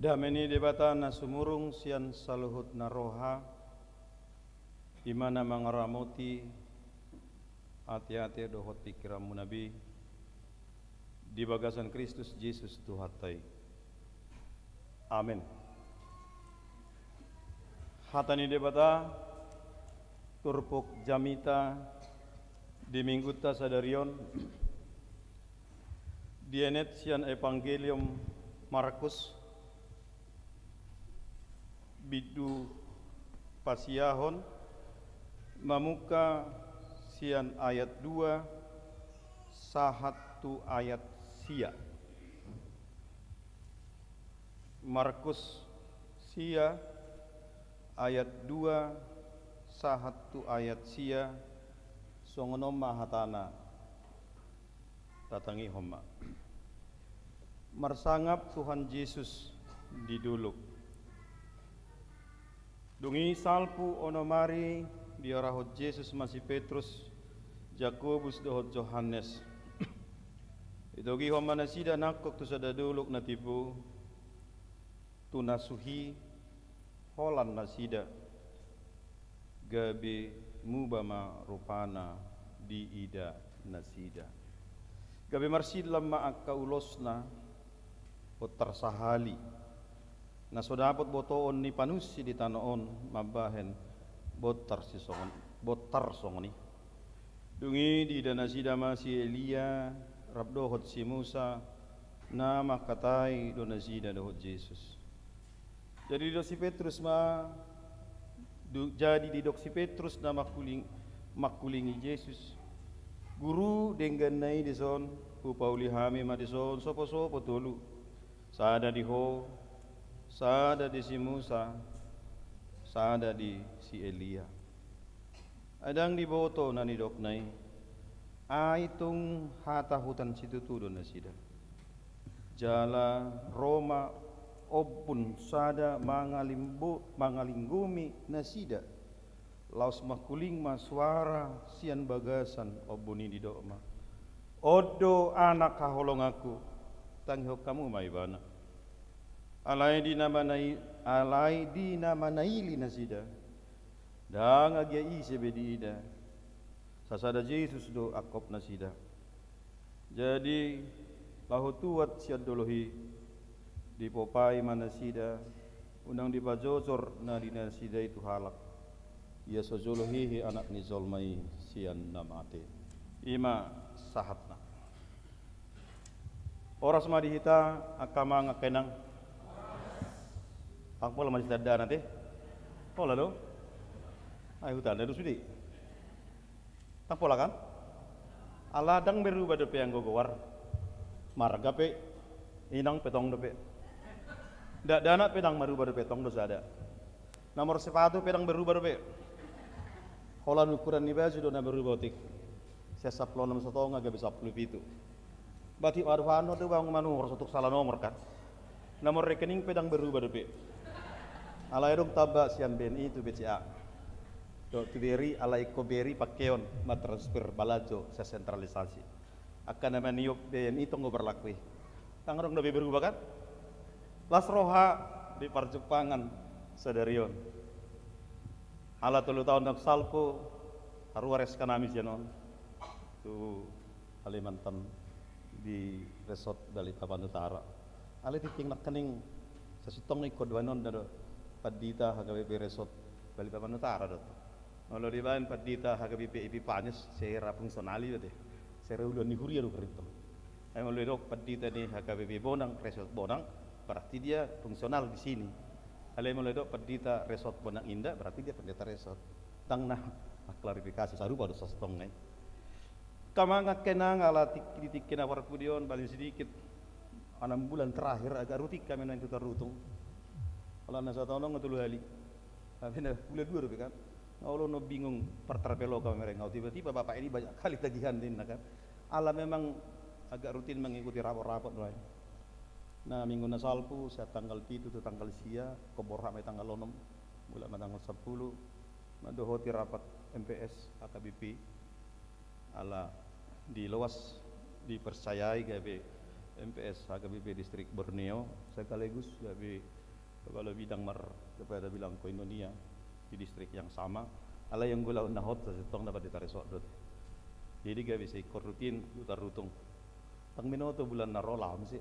Dame ni Debata na sumurung sian saluhut na roha, i ma na mangaramoti ateate dohot pingkiranmuna be di bagasan Kristus Jesus Tuhanta i. Amen. Hata ni Debata, turpuk jamita di minggunta sadari on, dienet sian Evangelium Markus, bindu pasiahon, mamungka sian ayat dua sahat tu ayat sia. Markus sia ayat dua sahat tu ayat sia, songon on ma hatana. Tatangihon ma. Marsangap Tuhan Jesus di dolok. Dung i salpu onom ari diarahon Jesus ma si Petrus, Jakobus dohot Johannes. Ditogihon ma nasida nangkok tu sada dolok na timbo, tu na suhi holan nasida, gabe muba ma rupana diida nasida. Gabe marsilang ma angka ulosna, bontar sahali. Na so dapot botoon ni panusi di tano on mambahen bontar sisongon, bontar songon i. Dung i diida nasida ma si Elia rap dohot si Musa, na mangkatai do nasida dohot Jesus. Jadi didok si Petrus ma, du-, jadi didok si Petrus na mangkuling-, mangkulingi Jesus: Guru, dengganna i dison, hupauli hami ma dison sopo-sopo tolu. Sada di ho, sada di si Musa, sada di si Elia. Ai ndang diboto na nidokna i. Ai tung hatahutan situtu do nasida. Jala ro ma ombun sada mangalimbo-, mangalinggomi nasida. Laos mangkuling ma suara sian bagasan ombun i, didok ma: On do Anak haholonganku, tangihon hamu ma ibana. Alai di na manai-, alai di na manaili nasida, ndang agia ise be diida, sasada Jesus do angkop nasida. Jadi laho tuat sian dolok i, dipopai ma nasida, unang dipajojor na di nasida i tu halak. Ia so jolo hehe Anak ni jolma i sian na mate. I ma sahatna. Horas ma di hita, angka amang, angka inang. Ndang pola masih tanda na te? Pola do? Ai hutanda do sude. Ndang pola kan? Ala ndang berubah dope anggo goar. Marga pe, inang pe tong dope. Dakdanak pe ndang marubah dope, tong do sada. Nomor sepatu pe ndang berubah dope. Holan ukuran ni baju do na berubah otik. Sian sampulu onom satonga gabe sampulu pitu. Berarti aduh, anu do bang, manumor sotuk salah nomor kan. Nomor rekening pe ndang berubah dope. Alai adong tamba sian B N I tu B C A. Dohot tu B R I, alai ingkon B R I pakeon mantransfer balanjo sian sentralisasi. Angka na maniop B N I tong do berlaku i. Ndang adong dope berubah kan? Las roha di parjumpangan sadari on. Ala tolu taon ndang salpu, haru ares kanami sian on tu Kalimantan di Resort Balikpapan Utara. Alai tingki nangkining sasintongna ingkon dibaen on do pandita H K B P Resort Balikpapan Utara do. Molo dibaen pandita H K B P Epiphanius, sera fungsional i do ate. Sera uluan ni huria do berarti tong. Ai molo didok pandita ni H K B P Bonang, Resort Bonang, berarti dia fungsional di sini. Alai molo didok pandita Resort Bonang Indah, berarti dia pendeta resort. Ndang na, mangklarifikasi, sarupa do sasintongna i. Angka amang, angka inang, ala tik-, di tingki na parpudi on, paling sedikit enam bulan terakhir agak rutin hami nuaeng tu Tarutung. Ala na sataon on nga tolu hali. Tapi na bulan dua dope kan. Nga olo na bingung par Traveloka mereng. Nga tiba-tiba bapak ini banyak kali tagihan ninna kan. Ala memang agak rutin mengikuti rapot-rapot nuaeng. Na minggu na salpu, sian tanggal pitu tu tanggal sia, ingkon borhat ma i tanggal onom, mulak ma tanggal sampulu, mandohoti rapat M P S H K B P. Ala diloas, dipercayai gabe M P S H K B P Distrik Borneo, sekaligus gabe kepala bidang mar kepada bidang koinonia di distrik yang sama. Alai anggo ulaon na hot, sasintongna pandita resort do. Jadi gabe seikon rutin, utar rutung. Ndang binoto bulan na ro, laho muse.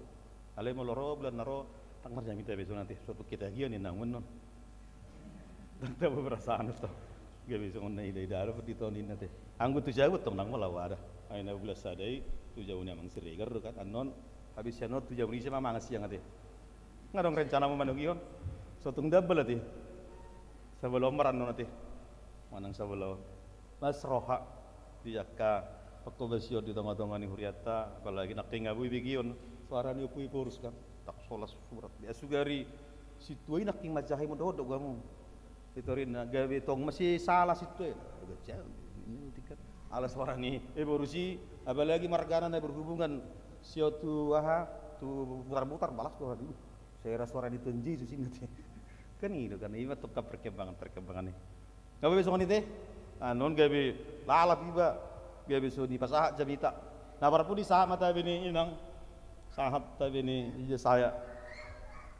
Alai molo ro bulan na ro, ndang marjamita be songon i ate, so tung hita gia ninna annon. Ndang tabo perasaan do. Gabe songon na ida-ida do pandita on ninna ate. Anggo tu jabu tong ndang molo ada. Ai na bulan sada i tu jabu ni amang Siregar do kan, annon habis sian on tu jabu ni ise ma mangan siang ate. Nga adong rencanamu manogihon? So tung dambal ate. Sabala on ma ra annon ate. Manang sabala on. Las roha di angka pangkobasion di tonga-tonga ni hurianta, apalagi nangkin nga boi begeon suara ni Ompu Ephorus kan, ndang so las surat be. Asugari sintua i nangkin manjaha i, molo dohot do hamu. Itu rinna gabe tong masisala sintua i. Ala suara ni Ephorus i, apalagi margana na berhubungan sio tu aha, tu mutar-mutar, balas do hadi. Sai ra suara ni Tuhan Jesus i ate. Kan i do kan, i ma tongka perkembangan-perkembangan i. Nga boi be songon i ate. Annon gabe lalap iba, gabe so dipasahat jamita. Na parpudi sahat ma tabi ni inang, sahat tabi ni ija saya.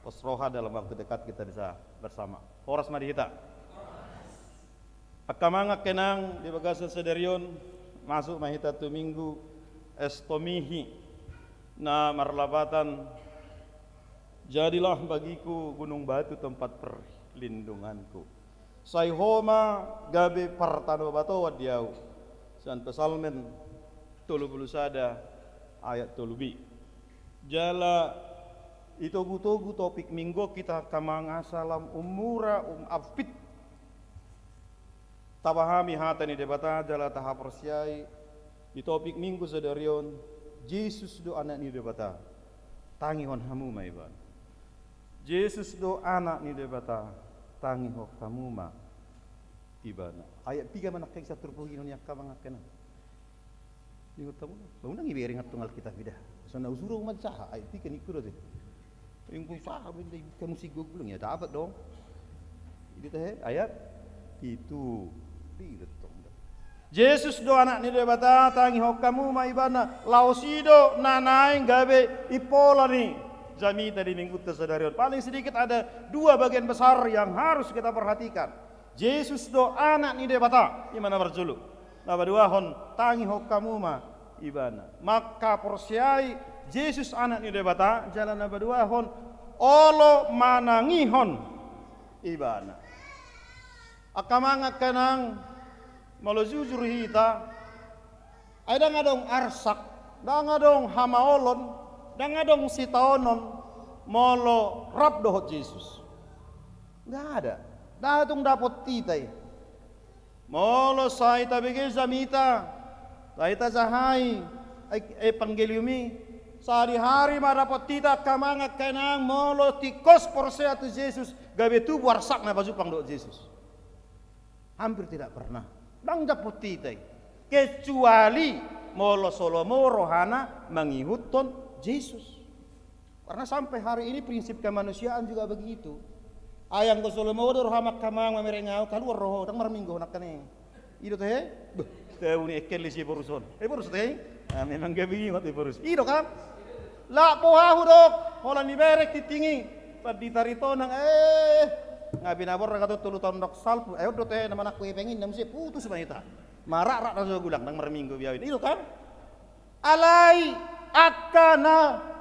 Pos roha dalam waktu dekat kita bisa bersama. Horas ma di hita. Angka amang, angka inang, di bagasan sadari on masuk ma hita tu Minggu Estomihi na marlapatan, "Jadilah bagiku gunung batu tempat perlindunganku." Sai Ho ma gabe partanobatoan di ahu. Sian Psalmen tolu pulu sada ayat tolu b. Jala itogu-togu topik Minggu on hita angka amang asa lam ummura umampit tapahami hata ni Debata jala tahaporseai di topik Minggu sadari on, Jesus do Anak ni Debata, tangihon hamu ma Ibana. Jesus do Anak ni Debata, tangihon hamu ma Ibana. Ayat piga ma nangkin sahat turpuk i on, angka amang, angka inang? Ingot hamu? Ba unang ibereng antong Alkitab i da. Songon na husuru ahu manjaha, ayat piga ningku do ate. Ingkon sahat be, inda ibuka musik gogolong, ya dapat dong. Ido ate, ayat pitu. Ido tong da. Jesus do Anak ni Debata, tangihon hamu ma Ibana. Laos i do na naeng gabe impola ni jamita di Minggunta sadari on. Paling sedikit ada dua bagian besar yang harus kita perhatikan. Jesus do Anak ni Debata, i ma na parjolo. Na paduahon, tangihon hamu ma Ibana. Mangkaporseai Jesus Anak ni Debata, jala na paduahon, olo manangihon Ibana. Angka amang, angka inang, molo jujur hita, ai ndang adong arsak, ndang adong hamaolon, ndang adong sitaonon molo rap dohot Jesus. Nggak ada. Ndang tung dapot hita i. Molo sai tabege jamita, sai tajahai e-, evangelium i, sadihari ma dapot hita, angka amang, angka inang, molo tingkos porsea tu Jesus, gabe tubu arsakna pajumpang dohot Jesus. Hampir tidak pernah. Ndang dapot hita i. Kecuali molo so lomo rohana mangihuthon Jesus. Karena sampai hari ini prinsip kemanusiaan juga begitu. Ai anggo so lomo do roham, angka amang, mamereng ahu, kaluar do ho, ndang marminggu ho nangkaning. Ido ate? Beh, tau ni ekkel di si Ephorus on. Ephorus ate? Ah, memang gabe ingot Ephorus. Ido kan? Lak boha hudok, holan ibereng tingting i. Pandita Ritonang, eh, nga binaborna gatot tolu taon dok salpu. Eh, on do ate, na manangku hepeng i, na muse putus ma hita. Marakrak na so gulang, ndang marminggu be ahu i. Ido kan? Alai angka na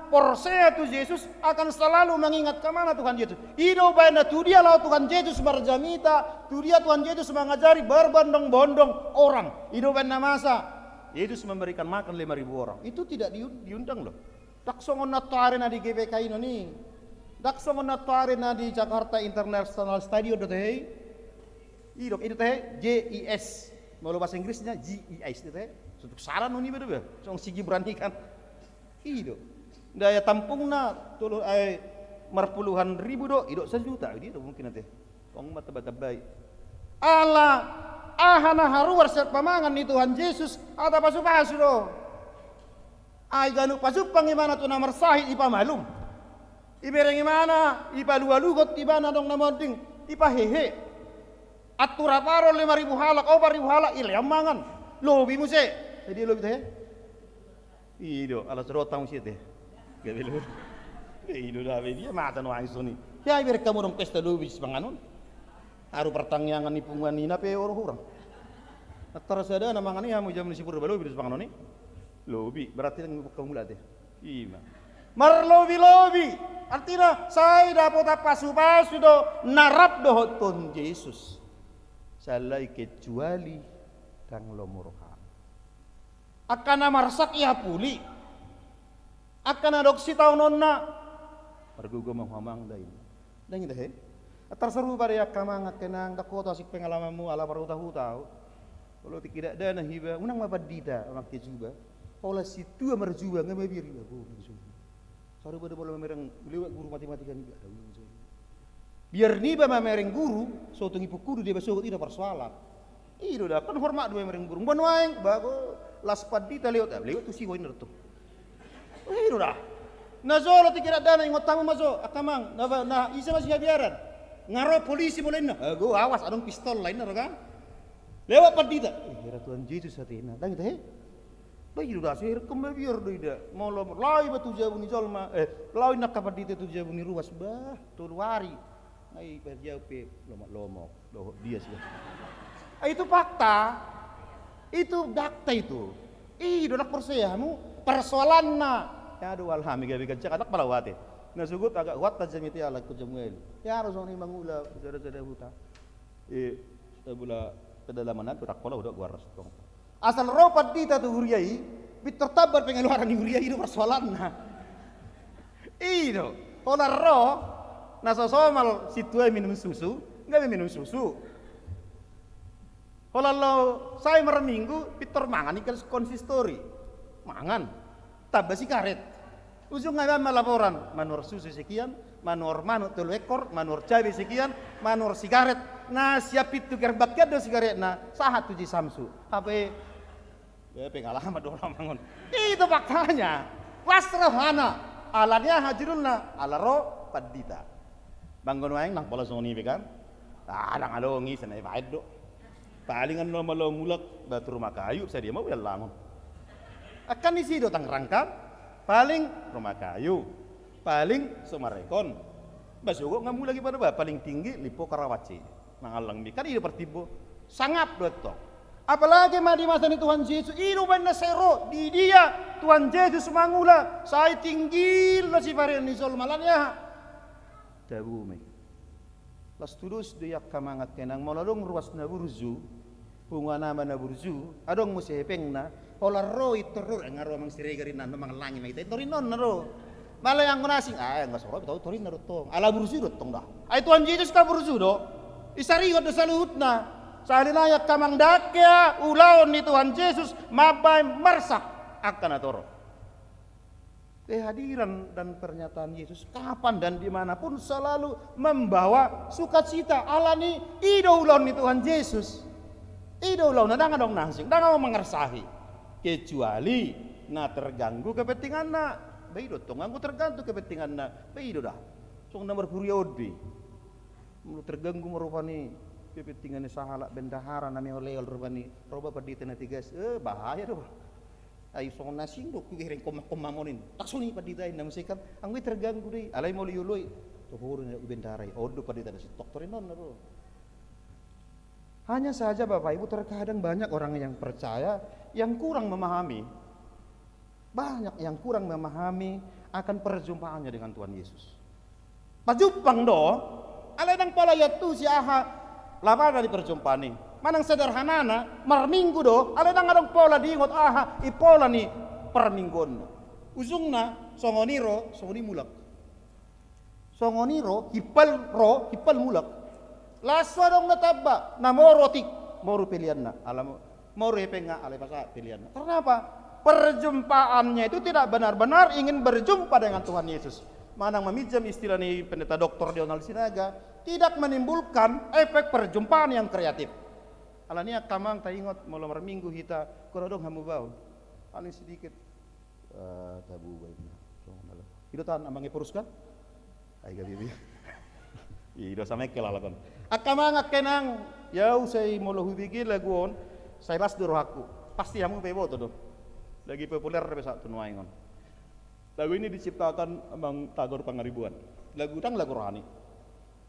porsea tu Jesus akan selalu mengingat kemana Tuhan Yesus. I do umbahen na tu dia laho Tuhan Jesus marjamita, tu dia Tuhan Jesus mangajari, berbondong-bondong orang. I do umbahen na masa Yesus memberikan makan lima ribu orang. Itu tidak diun-, diundang loh. Ndang songon na toari na di G B K Inon i. Ndang songon na toari na di Jakarta International Stadium do ate i. Ido, ido ate, J I S. Molo bahasa Inggrisnya G I S do ate. Sutuk saran on iba do ba. Songon si Gibran i kan. Ido. Daya tampungna tolu, ai, marpuluhan ribu do, ido sajuta, ido mungkin ate. Tong ma tamba-tambai. Ala aha na haruar sian pamangan ni Tuhan Jesus, hata pasu-pasu do. Ai ganup pajumpang ibana tu na marsahit, ipamalum. Ibereng ibana, ipalualuhon ibana adong na monding, ipahehe. Antu rap aron lima ribu halak, opat ribu halak, ilean mangan. Lobi muse. Jadi lobi ate. Ido, ala so dohot hamu muse ate. Gabe lobi. Be i do da be dia mata nuaeng songon i. Ia ibereng hamu adong pesta lobi sipanganon. Aru partangiangan ni punguan i na pe olo hurang. Antara sada na mangan i hamu jabu ni si Purba lobi do sipanganon i. Lobi berarti nang ibuka mulak te. Ima. Marlobi-lobi. Artina sai dapotan pasu-pasu do na rap dohot Tuhan Jesus. Salai kecuali ndang lomo rohana. Angka na marsak i apuli. Angka na dok sitaononna. Margogo ma hamu amang da i. Ndang i da he. Antar sarupa do i angka amang angka inang, ndang hoto asing pengalamanmu ala parhuta-huta au. Olo tingkidakdanak iba, unang ma pandita amang kejuba. Pola sintua marjuba nga mabiar iba. Sarupa do molo mamereng lewat guru matematika niba. Biar niba mamereng guru, so tung ipungkudu dia basogot i na parsoalan. I do da, kan hormat do mamereng guru. Ba nuaeng, bago las pandita lewat, ah, lewat tusi ho inna do tong. I do da. Na jolo tingkidakdanak ingot hamu ma jo, angka amang, na, na ise ma sihabiaran. Nga ro polisi molo inna, ago awas adong pistol lain na ro kan. Lewat pandita. Eh, hera Tuhan Jesus hatena. Ndang i da he. Ba i do da, so herekon mabiar do i da. Molo lao iba tu jabu ni jolma, eh, lao inna angka pandita tu jabu ni ruas, bah, tolu ari. Nga i parjau pe lomak-lomak dohot dia sih. Ah, itu fakta. Itu dakta itu. I do ndang porsea hamu. Parsoalanna. Ya do alhami gabe gancak anak pala wate. Na sogot agak huat tajam itu ya laku jamuel. Ya do songon i mangula sada-sada huta. Eh, sabula pedalaman an tu Rakkola udah gua ras tong. Asal ro pandita tu huria i, pintor tambar pengeluaran ni huria i do parsoalanna. I do, holan ro, na so somal sintua i minum susu, gabe minum susu. Holan lao sae marminggu, pintor mangan i kal konsistori. Mangan. Tamba sigaret. Ujungna ma laporan, manuhor susu sekian, manuhor manuk tolu ekor, manuhor cabe sekian, manuhor sigaret. Na sian pintu gerbang kian do sigaretna, sahat tu Ji Samsu. Apa e? Ya, pengalaman do orang mangun. Itu faktanya. Las rohana. Ala ni aha judulna? Ala ro pandita. Banggo nuaeng nang pola songon i be kan? Ah, ndang adong i, sana i baen do. Paling annon ma lao mulak, ba tu Rumah Kayu, sadia ma uda langon. Angka ni si do Tangerang kan? Paling Rumah Kayu, paling Summarecon. Ba sogot nga mulak i pada ba, paling tinggi Lipo Karawaci. Mangallang mi, kan i do partimbo. Sangap do tong. Apalagi ma di masa ni Tuhan Jesus, i do baen na sai ro, di dia Tuhan Jesus mangula, sai tinggil do sipareon ni jolma, ala ni aha? Tabu ma i. Las tudos do i angka amang angka inang, molo adong ruas na burju, punguan ama na burju, adong muse hepengna, holan ro i tor ro, nga ro amang Siregar inna, mangallangi ma hita i tor inna on na ro. Molo anggo na asing, ah, nga so ro, tau tor inna do tong. Ala burju do tong da. Ai Tuhan Jesus na burju do. Isarihon do saluhutna. Sahali nai angka amang, ndang hea ulaon ni Tuhan Jesus mambaen marsak angka na torop. Kehadiran dan pernyataan Yesus kapan dan di mana pun selalu membawa sukacita. Ala ni i do ulaon ni Tuhan Yesus. I do ulaonna, ndang adong na asing, ndang adong mangarsahi. Kecuali na terganggu kepentinganna. Ba i do tong, anggo terganggu kepentinganna. Ba i do da. Songon na marhuria on do i. Molo terganggu ma rupani kepentingan ni sahalak bendahara na meoleol rupani, ro ba pandita na tigas, eh, bahaya do. Ai songon na asing do hubereng komma-komma monin. Taksoni pandita i na muse kan, anggo i terganggu do i. Alai molo ioloi, toho do na bendahara i. On do pandita na sintoktor i non na do. Hanya saja Bapak Ibu, terkadang banyak orang yang percaya yang kurang memahami. Banyak yang kurang memahami akan perjumpaannya dengan Tuhan Yesus. Pajumpang do, alai ndang pola iantusi aha lapatan ni parjumpaan i. Manang sederhanana, marminggu do, alai ndang adong pola diingot aha impola ni parmingguonna. Ujungna, songon i ro, songon i mulak. Songon i ro, himpal ro, himpal mulak. Las so adong na tamba, na moru otik, moru peleanna. Ala mo-, moru hepengna, alai pasahat peleanna. Karena apa? Perjumpaannya itu tidak benar-benar ingin berjumpa dengan Tuhan Yesus. Manang maminjam istilah ni Pendeta Doktor Donald Sinaga, tidak menimbulkan efek perjumpaan yang kreatif. Ala ni i angka amang taingot, molo marminggu hita, kora adong hamubaon. Paling sedikit, eh, tabu baenna. Songon ala. I do tan amang Ephorus kan? Ai gabe i. I do sama engkel alap on. Angka amang angka inang, ia au sai molo hubege lagu on, sai las do rohangku. Pasti hamu pe iboto do. Lagi populer be sahat tu nuaeng on. Lagu ini diciptakan Amang Tagor Pangaribuan. Lagu, dang lagu rohani.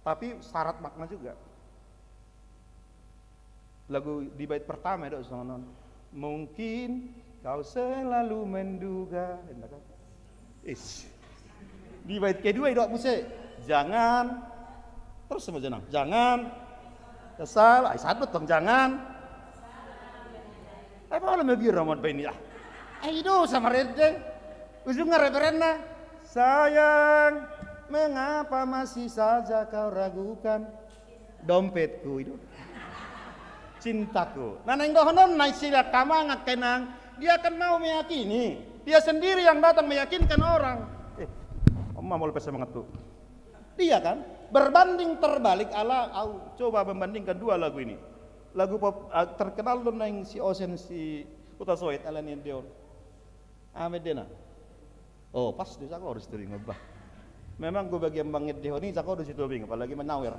Tapi syarat makna juga. Lagu di bait pertama didok songon on. Mungkin kau selalu menduga. Enak kan? Is. Di bait kedua didok muse. Jangan. Terus sama jenang. Jangan. Kesal. Ai sadot dong jangan. Ai pola mabiar ramon baini ah. Ai dosa marende. Ujungna referenna. Sayang, mengapa masih saja kau ragukan dompetku itu? Cintaku. Nah, naeng dohonon na isi dia kamang akkenang. Dia akan mau meyakini. Dia sendiri yang datang meyakinkan orang. Eh, Oma mau lepas semangat tuh. Dia kan berbanding terbalik ala au coba membandingkan dua lagu ini. Lagu pop ah, terkenal do naeng si Osen si Huta Soet ala ni Deon. Ame dena. Oh, pas do sako harus teringat bah. Memang gue bagian bangit di honi sako harus itu bingung apalagi menawer.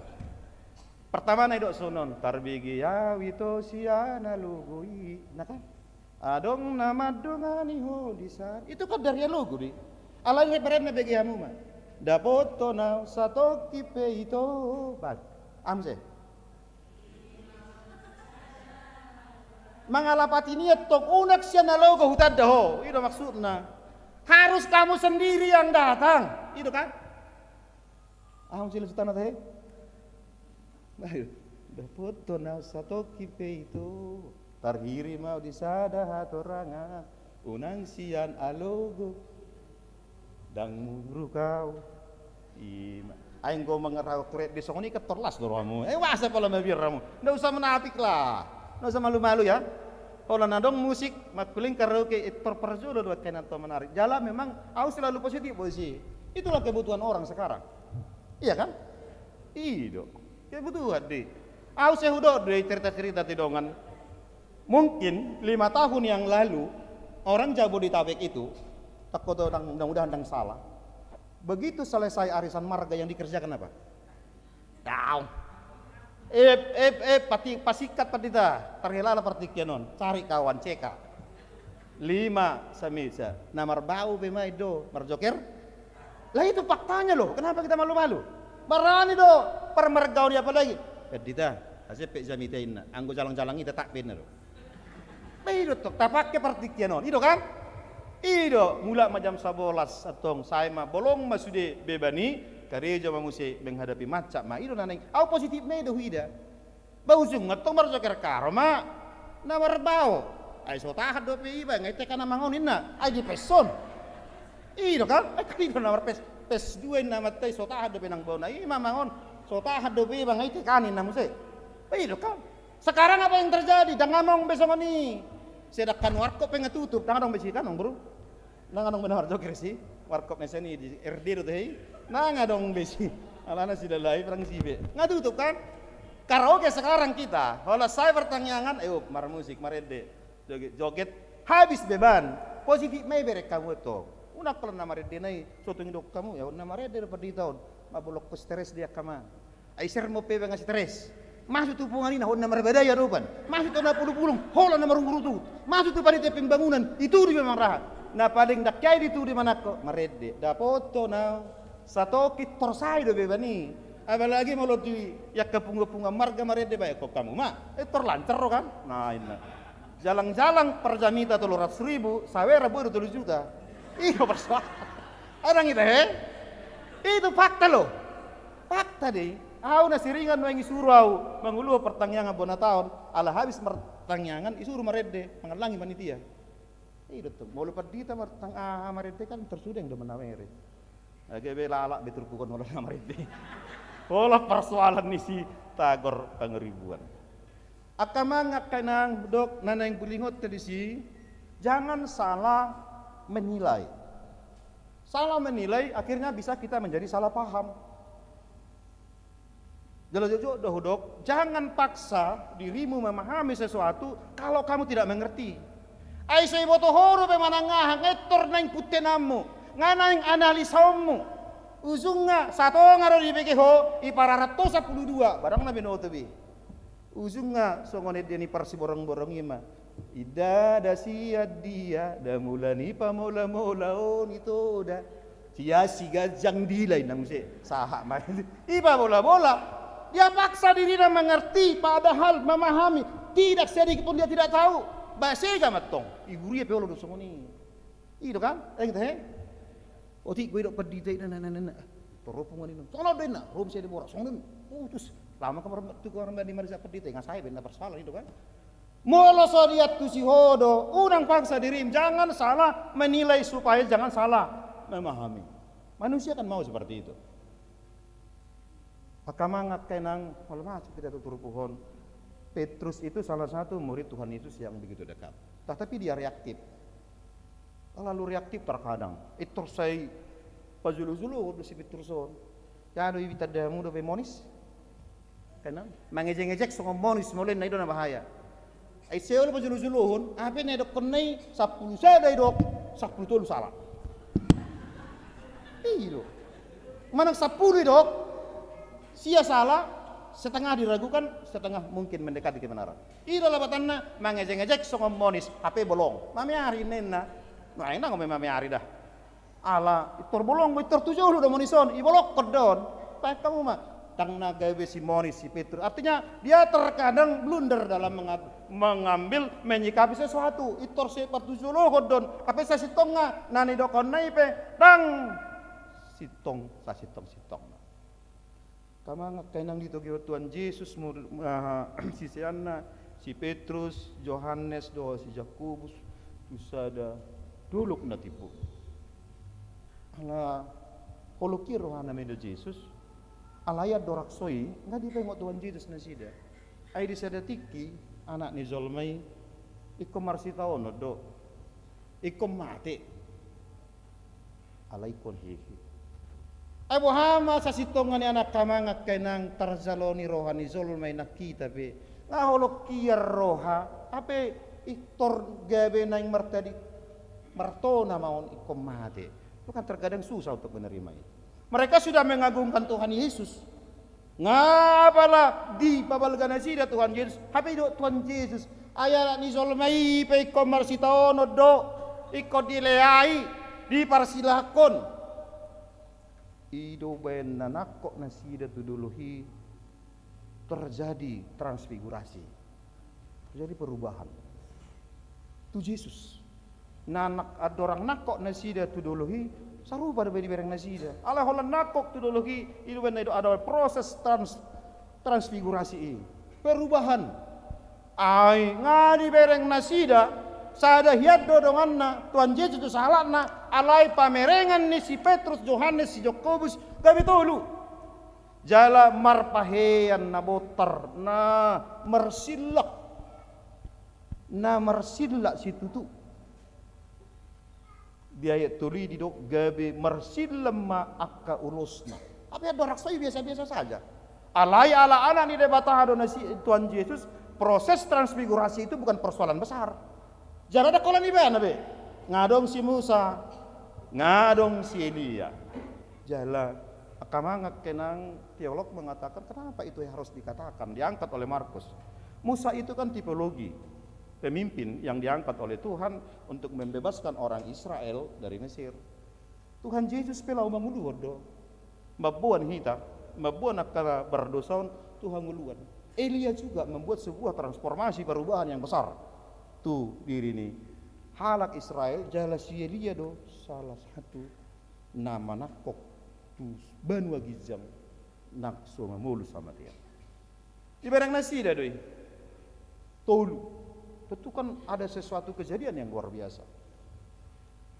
Pertama na idok sonon tarbigi au ito siana lugui. Nah kan? Adong na mandongani ho di sana. Itu kan dari logo di. Alai referenna bege hamu ma. Dapoton au satongkin pe ito. Bang. Amse. Mangalapati nian tong unang sian na logo hutanda ho. Ido maksudna. Harus kamu sendiri yang datang. Ido kan? Aham sila sutana tahe. Ayo. Dapoton au satongkin pe ito. Tarhirim au di sada hatorangan. Unang sian alogo. Dang muruk au. Ima. Aing go mangerau kret di songon i ketor las do rohamu. Eh masa pola mabiar ramu. Nda usah menapik lah. Nda usah malu-malu ya. Pola na dong musik, makkuling karaoke, eh, tor parjolo do kena to menarik. Jala memang au selalu positif bosi. Itulah kebutuhan orang sekarang. Iya kan? Ido. Kebutuhan di. Au sehudok do cerita-cerita ti dongan. Mungkin lima tahun yang lalu orang Jabodetabek itu, tak kau tahu, mudah-mudahan dang salah. Begitu selesai arisan marga yang dikerjakan apa? Daun. Eh, eh, eh, pati, pasingkat pandita, tarhelala partingkian on, cari kawan C K. Lima samisa, na marbau pe ma ido, marjoker. Lah itu faktanya loh, kenapa kita malu-malu? Barani do, parmargaon i apalagi. Pandita, asa pe jamita inna, anggo jalang-jalang i tetap inna do. Bah ido tong, tapake partingkian on, ido kan? Ido, mulak ma jam sabolas, antong, sae ma, bolong ma sude beban i, karejo ma muse menghadapi mancak ma, ido na naeng, au positif ma ido huida. Bah ujungna antong marjoker karo ma, na marbau. Ai so tahan dope iba, ngai teka na mangon inna, ai di pes on. Ido kan? Ai kan ido na marpes, pes dua inna matai so tahan dope nang bauna, ima mangon, so tahan dope iba, ngai teka ninna muse. Bah ido kan? Sekarang apa yang terjadi? Dang among be songon i. Sedangkan warkop pe nga tutup, dang adong be si kan, Bro? Dang adong be na marjoker si warkop na sian i di R D do tahe i. Dang adong be si. Alana si lalai perang si be. Nga tutup kan? Karaoke sekarang kita. Holan sae partangiangan, eh, up, marmusik, marende. Joget, joget. Habis beban. Positif ma i berek kamu to. Unang holan na marende na i. Sotung idok kamu, ya, na marende do pandita on. Mabolok stres di angka ma. Ai sermon pe nga stres. Masuk tu pungan i na holan na marbadai adopan. Masuk tu na pulupulung, holan na marungurutu. Masuk tu panitia pembangunan, itu di memang raha. Na paling dakkiai di tu di manangko, marende. Dapoton au. Satongkin tor sae do beban i. Apalagi molo di angka punga-punga marga marende bae ko kamu ma. Eh tor lancar ro kan? Nah, inna. Jalang-jalang parjamita tolu ratus ribu, sawera boi do tolu juta. Ido persoalan. Adang ita he? Itu fakta loh. Fakta dei, au na siringan nuaeng isuru au manguluhon partangiangan bona taon, ala habis partangiangan isuru marende, mangallangi panitia. Ido tong, molo pandita martang aha marende kan tersudeng do manamere. Age be lalak be turpukon holan na marende. Holan parsoalan ni si Tagor Pangaribuan. Angka amang, angka inang, dok, na naeng bulingonta disi, jangan salah menilai. Salah menilai akhirnya bisa kita menjadi salah paham. Jala jujur do hudok, jangan paksa dirimu memahami sesuatu kalau kamu tidak mengerti. Ai so iboto ho dope manang aha, nga i tor naeng puntenanmu, nga naeng analisaonmu. Ujungna satonga do dibege ho, ipararat ho sampulu dua, barang na binoto be. Ujungna songon ende ni parsiborongborong i ma. Inda da sian dia, da mula ni pamola-mola on ito da. Sia si ganjang dila inna muse. Sahat ma. I pamola-mola. Dia paksa dirina mengerti, padahal memahami. Tidak sedikit pun dia tidak tahu. Ba sega mantong. I guru i pe olo do songon i. I do kan? Eng te he? Otik gue dok pendita i na na na na. Toropu ngani na. Tolong do inna. Rom saya di borak. Songon i. Putus. Lama kemarin tu kemarin di marisa pendita i. Ngasai ben na persoalan i do kan? Molo so diantusi ho do, unang paksa dirim, jangan salah menilai supaya jangan salah memahami. Manusia kan mau seperti itu. Angka amang, angka inang, molo masuk kita tu turpuk on, Petrus itu salah satu murid Tuhan Yesus yang begitu dekat. Tetapi dia reaktif. Terlalu reaktif terkadang. Itor sai pajolo-jolo do si Petrus on. Ia do i tanda hamu dope monis. Kan mangejek-ngejek songon monis, molo inna i do na bahaya. Ai sai olo pajolo-jolohon, hape na idokkon na i sampulu sada idok, sampulu tolu salah. I do. Manang sampulu idok, sia salah, setengah diragukan, setengah mungkin mendekati kebenaran. I do lapatanna, mangejek-ngejek songon monis, hape bolong. Mameari inna. Nuaeng nunga mameari da. Ala, itor bolong, itor tu jolo do monis on, ibolongkon do on. Baen hamu ma. Ndang na gabe si monis si Petrus. Artinya, dia terkadang blunder dalam menga-, mengambil, menyikapi sesuatu. Itor sai partujolohon do on. Hape sasintongna, na nidokhonna i pe, ndang sintong, sasintong-sintongna. Angka amang, angka inang, ditogihon Tuhan Jesus mur-, ah, siseanna, si Petrus, Johannes, dohot si Jakobus, tu sada dolok na timbo. Ala holong hian rohana ma i do Jesus, alai andorang so i, nunga dipaingot Tuhan Jesus nasida. Ai di sada tingki, Anak ni jolma i, ingkon marsitaonon do. Ingkon mate. Alai ingkon hehe. Ai boha ma sasintongna ni angka amang, angka inang, tarjalo ni roha ni jolma i nang hita pe. Nga holong hian roha, hape itor gabe naeng martadi, martona ma on ingkon mate. Itu kan terkadang susah untuk menerima itu. Mereka sudah mengagungkan Tuhan Yesus. Nga pala dipabalga nasida Tuhan Jesus, hape didok Tuhan Jesus, ai Anak ni jolma i pe ingkon marsitaonon do, ingkon dileai, diparsilangkon. I do umbahen na nangkok nasida tu dolok i terjadi transfigurasi. Terjadi perubahan. Tu Jesus. Na nang andorang nangkok nasida tu dolok i, sarupa dope dibereng nasida. Alai holan nangkok tu dolok i, i do umbahen na didok ada proses trans-, transfigurasi i. Perubahan. Ai, nga dibereng nasida, sada hian do donganna, Tuhan Jesus do sahalakna, alai pamerengan ni si Petrus, Johannes, si Jakobus, gabe tolu. Jala marpahean na bontar, na marsillak. Na marsillak situtu. Di ayat tolu i didok gabe marsillak ma angka ulosna. Hape andorang so i biasa-biasa saja. Alai ala Anak ni Debata do na si Tuhan Jesus, proses transfigurasi itu bukan persoalan besar. Jala ndang holan ibana be. Nga adong si Musa, nga adong si Elia. Jala angka amang, angka inang, teolog mengatakan, kenapa itu harus dikatakan, diangkat oleh Markus? Musa itu kan tipologi pemimpin yang diangkat oleh Tuhan untuk membebaskan orang Israel dari Mesir. Tuhan Jesus pe laho manguluhon do. Mamboan hita, mamboan angka pardosa on tu hangoluan. Elia juga membuat sebuah transformasi, perubahan yang besar tu diri ni halak Israel. Jala si Elia do salah satu na manangkok tu banua ginjang nang so mamolus hamatean. Dibereng nasida do i. Tolu. Tentu kan ada sesuatu kejadian yang luar biasa.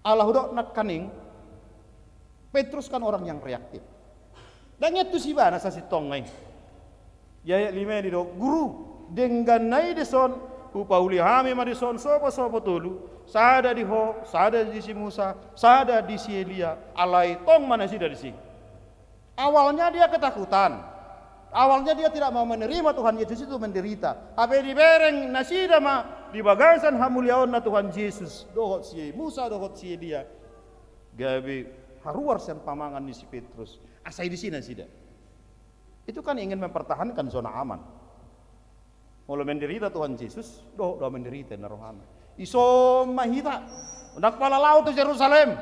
Ala hudok nangkaning, Petrus kan orang yang reaktif. Ndang iantus ibana sasintongna i. Di ayat lima i didok, Guru, dengganna i dison, hupauli hami ma dison sopo-sopo tolu, sada di ho, sada di si Musa, sada di si Elia, alai tong ma nasida disi. Awalnya dia ketakutan. Awalnya dia tidak mau menerima Tuhan Yesus itu menderita. Hape dibereng nasida ma di bagasan hamuliaonna Tuhan Jesus. Dohot si Musa, dohot si Elia. Gabe haruar sian pamangan ni si Petrus. Asa i disi nasida. Itu kan ingin mempertahankan zona aman. Molo menderita Tuhan Jesus, dohot do menderita na rohana. Ison ma hita, ndang pola laho tu Jerusalem.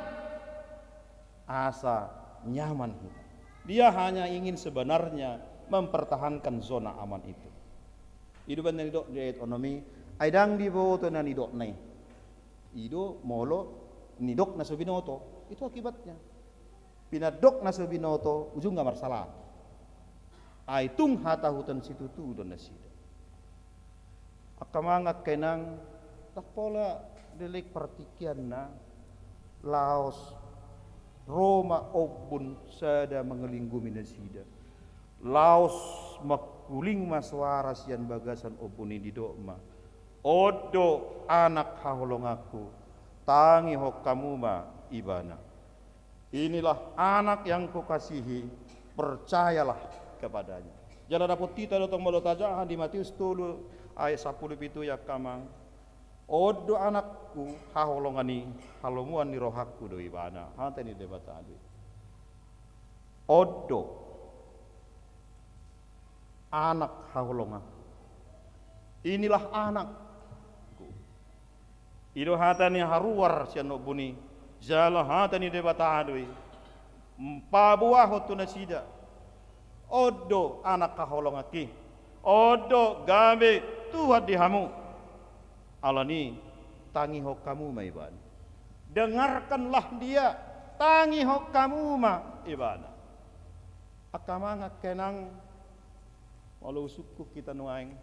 Asa nyaman hita. Dia hanya ingin sebenarnya mempertahankan zona aman itu. I do baen na nidok di ayat onom i, ai ndang diboto na nidokna i. I do molo nidok na so binoto, itu akibatnya. Pinandok na so binoto, ujungna marsala. Ai tung hatahuton situtu do nasida. Angka amang, angka inang, ndang pola dilehon partingkianna, laos ro ma ombun sada mangalinggumi nasida. Laos mangkuling ma soara sian bagasan ombun i, didok ma: On do anak haholonganku, tangihon hamu ma ibana. Inilah anak yang kukasihi, percayalah kepadanya. Jala dapot hita do tong molo tajaha di Matius tolu ayat sampulu pitu i, angka amang: On do anakku haholongan i, halomoan ni rohangku do ibana. Hata ni Debata do i. On do anak haholongan. Inilah anakku. I do hata ni haruar sian ombun i, jala hata ni Debata do i. Paboahon tu nasida: On do anak haholonganki. On do gabe Tuhan di hamu. Alani i, tangihon hamu ma ibana. Dengarkanlah dia, tangihon hamu ma ibana. Angka amang, angka inang, molo husungkun hita nuaeng,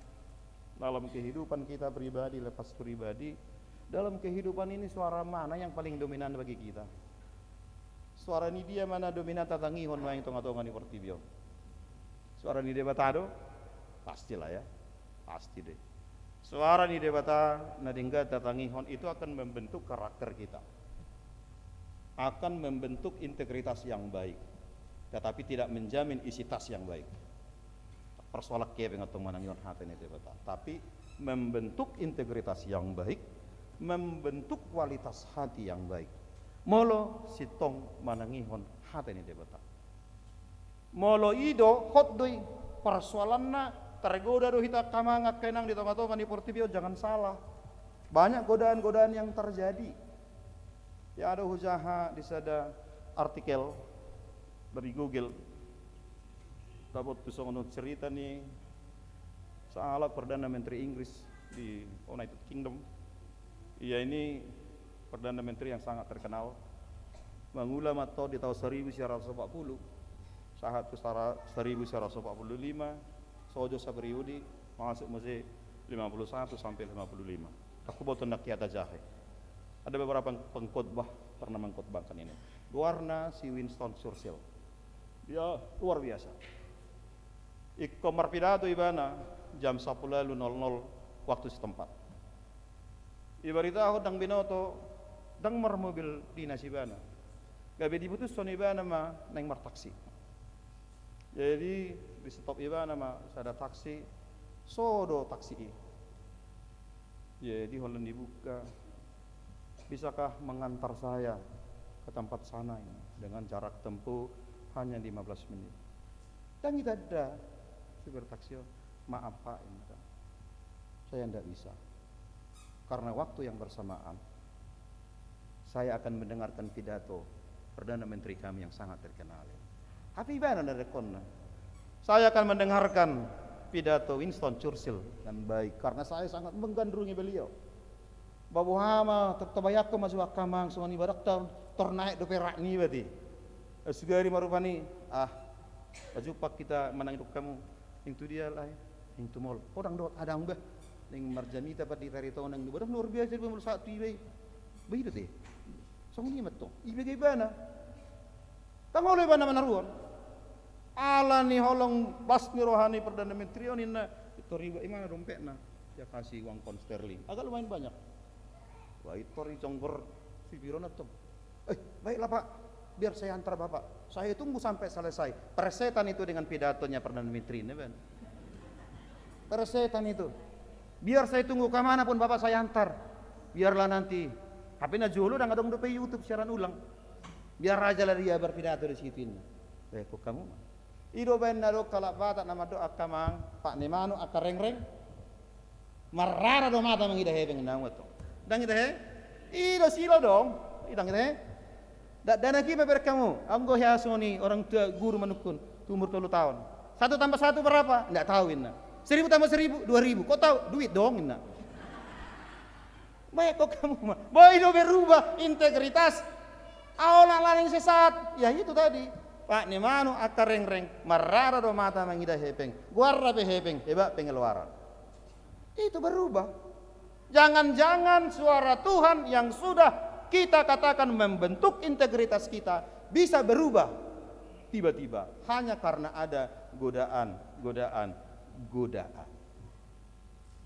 dalam kehidupan kita pribadi, lepas pribadi, dalam kehidupan ini suara mana yang paling dominan bagi kita? Suara ni dia ma na dominan tatangihon nuaeng tongatonga ni portibi on? Suara ni Debata do? Pastilah ya. Pasti deh. Suara ni Debata na denggan tatangihon itu akan membentuk karakter kita. Akan membentuk integritas yang baik. Tetapi tidak menjamin isi tas yang baik. Persoalan kepeng antong manangihon hata ni Debata. Tapi membentuk integritas yang baik, membentuk kualitas hati yang baik. Molo sintong manangihon hata ni Debata. Molo i do, hot do i. Persoalanna, tergoda do hita angka amang, angka inang, di tongatonga ni portibi on, jangan salah. Banyak godaan-godaan yang terjadi. Ya, adong hujaha di sada artikel dari Google. Dapot tu songon on cerita ni sahalak Perdana Menteri Inggris di United Kingdom. Ia ini Perdana Menteri yang sangat terkenal. Mangula ma antong di taon saribu sia ratus opat pulu, sahat tu sara-, saribu sia ratus opat pulu lima, sojo saperiodi, masuk muse lima puluh satu sampai lima puluh lima. Tung huboto nangkin hata jahe. Ada beberapa pengkhotbah pernah mengkhotbahkan ini. Goarna si Winston Churchill. Dia luar biasa. Ingkon marpidato ibana jam sampulu ualu nol nol waktu setempat. Dibaritahon ndang binoto, ndang marmobil dinas ibana. Gabe diputushon ibana ma naeng martaksi. Jadi, di-stop ibana ma sada taksi, so do taksi i. Jadi, holan dibuka, "Bisakah mengantar saya ke tempat sana ini dengan jarak tempuh hanya lima belas menit?" Ndang itanda supir taksi on. "Maaf, Pak," inna, "saya ndak bisa. Karena waktu yang bersamaan, saya akan mendengarkan pidato Perdana Menteri kami yang sangat terkenal ini." Hape ibana na didokkonna, "Saya akan mendengarkan pidato Winston Churchill dengan baik, karena saya sangat menggandrungi beliau." Ba boha ma, ta-, tabayangkon ma jo angka amang, songon i ba ndang tor, tor naek dope rak niba te. Sugari ma rupani, ah, pajumpang hita manang didok hamu, "Ning tu dia, Lae?" "Ning tu mall." "Oh, ndang dohot adong bah. Ning marjamita pandita Aritonang." Ba ndang luar biasa, ba molo sahat tu iba i. Ba i do te. Songon i ma antong. Iba gabe ibana. Ndang olo ibana manaruhon. Ala ni holong las ni roha ni Perdana Menteri on, inna, "Tor iba, i ma dompetna?" Dia kasih uang pound sterling. Agak lumayan banyak. Ba i tor ijonggor supir on antong. "Eh, baiklah, Pak. Biar saya antar Bapak. Saya tunggu sampai selesai." Plesetan itu dengan pidatonya Perdana Menteri, inna baen. Plesetan itu. "Biar saya tunggu ke mana pun, Bapak saya antar. Biarlah nanti." Hape na jolo ndang adong dope YouTube siaran ulang. "Biar aja lah dia berpidato di situ," inna. Eh, kok hamu ma. I do baen na didok halak Batak na mandok angka amang, pat ni manuk angka rengreng. Marrara do mata mangida hepeng, ninna hamu antong. Ndang ida he? Ida silo dong. Ndang ida he? Dakdanak i pe berek hamu. Anggo hea songon i orang tua guru manungkun, tu umur tolu taon. Satu tambah satu berapa? Ndak tahu, inna. Seribu tambah seribu, dua ribu. Kok tahu? Duit dong, inna. Baik kok kamu mah. Boi do berubah integritas. Aola laning sesat. Ya itu tadi. Pak ni manu angka rengreng. Marrara do mata mangida hepeng. Goarna pe hepeng. Hebat pengeluaran. Itu berubah. Jangan-jangan suara Tuhan yang sudah kita katakan membentuk integritas kita bisa berubah tiba-tiba hanya karena ada godaan, godaan, godaan.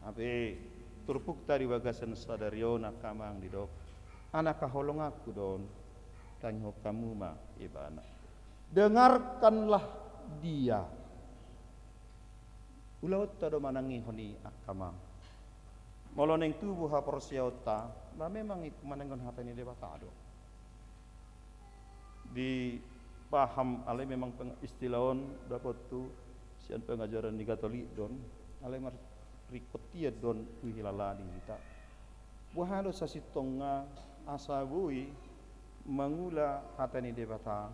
Hape turpukta di bagasan sadari on angka amang didok, anak haholonganku do on, tangihon hamu ma ibana. Dengarkanlah dia. Ulaonta do manangihon i angka amang. Molo naeng tubu haporseaonta, na memang i manangihon hata ni Debata do. Di paham alai memang peng-, istilah on dapot tu sian pengajaran ni Katolik do on, alai mar-, ringkot ia do on tu hilala di hita. Boha do sasintongna asa boi mangula hata ni Debata,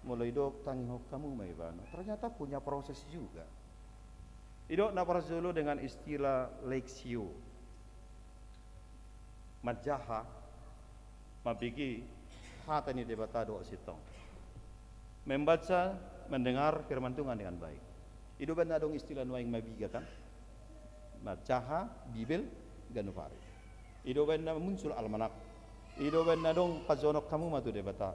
molo idok tangihon hamu ma ibana. Ternyata punya proses juga. Idok na parjolo dengan istilah lexio. Manjaha, mambege hata ni Debata dohot sintong. Membaca, mendengar firman Tuhan dengan baik. Ido baen na adong istilah nuaeng mabiga kan? Manjaha Bibel ganup ari. Ido baen na muncul almanak. Ido baen na adong pajonok hamu ma tu Debata.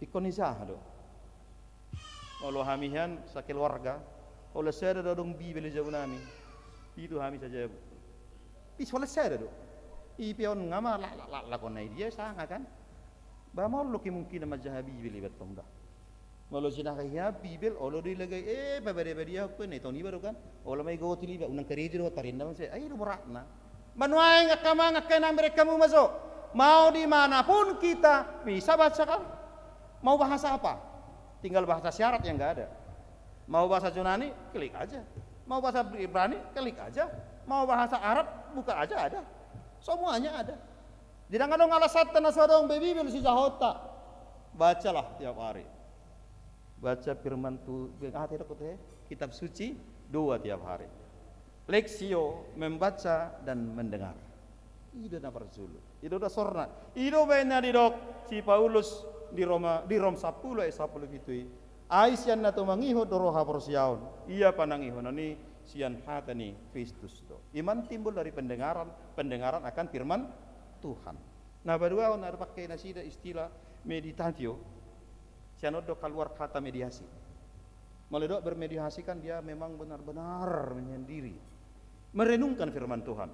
Ingkon ni jaha do. Molo hami hian sakeluarga, holan sada do adong Bibel di jabu nami. Pitu hami sajabu. Pis holan sada do. I pe on nga ma lak lak lak lak on na i dia sanga kan. Ba molo kemungkinan manjaha Bibel iba tong da. Molo sinahahiha Bibel, olo do ilagai, eh, pabade-bade ahu, na i taon iba do kan. Olo ma igotil iba, unang karejo do, tarenda muse. Ai do boratna. Manuaeng angka amang angka inang, berek hamu ma jo. Mau di mana pun kita bisa baca kan. Mau bahasa apa? Tinggal bahasa syarat yang nggak ada. Mau bahasa Yunani, klik aja. Mau bahasa Ibrani, klik aja. Mau bahasa Arab, buka aja ada. Semuanya ada. Jadi nggak adong alasanta na so adong be Bibel sijahonta. Bacalah tiap hari. Baca firman Tuhan, ah, tidak, eh, kitab suci, dua tiap hari. Lexio, membaca dan mendengar. Ido na parjolo. Ido dasorna. Ido baen na didok si Paulus di Roma, di Rom sampulu ayat sampulu pitu i. Ai sian na tumangihon do ro haporseaon. Ia panangihonon i sian hata ni Kristus do. Iman timbul dari pendengaran, pendengaran akan firman Tuhan. Na paduahon na dipake nasida istilah meditatio. Sian on do kaluar kata mediasi. Molo didok bermediasi kan dia memang benar-benar menyendiri. Merenungkan firman Tuhan.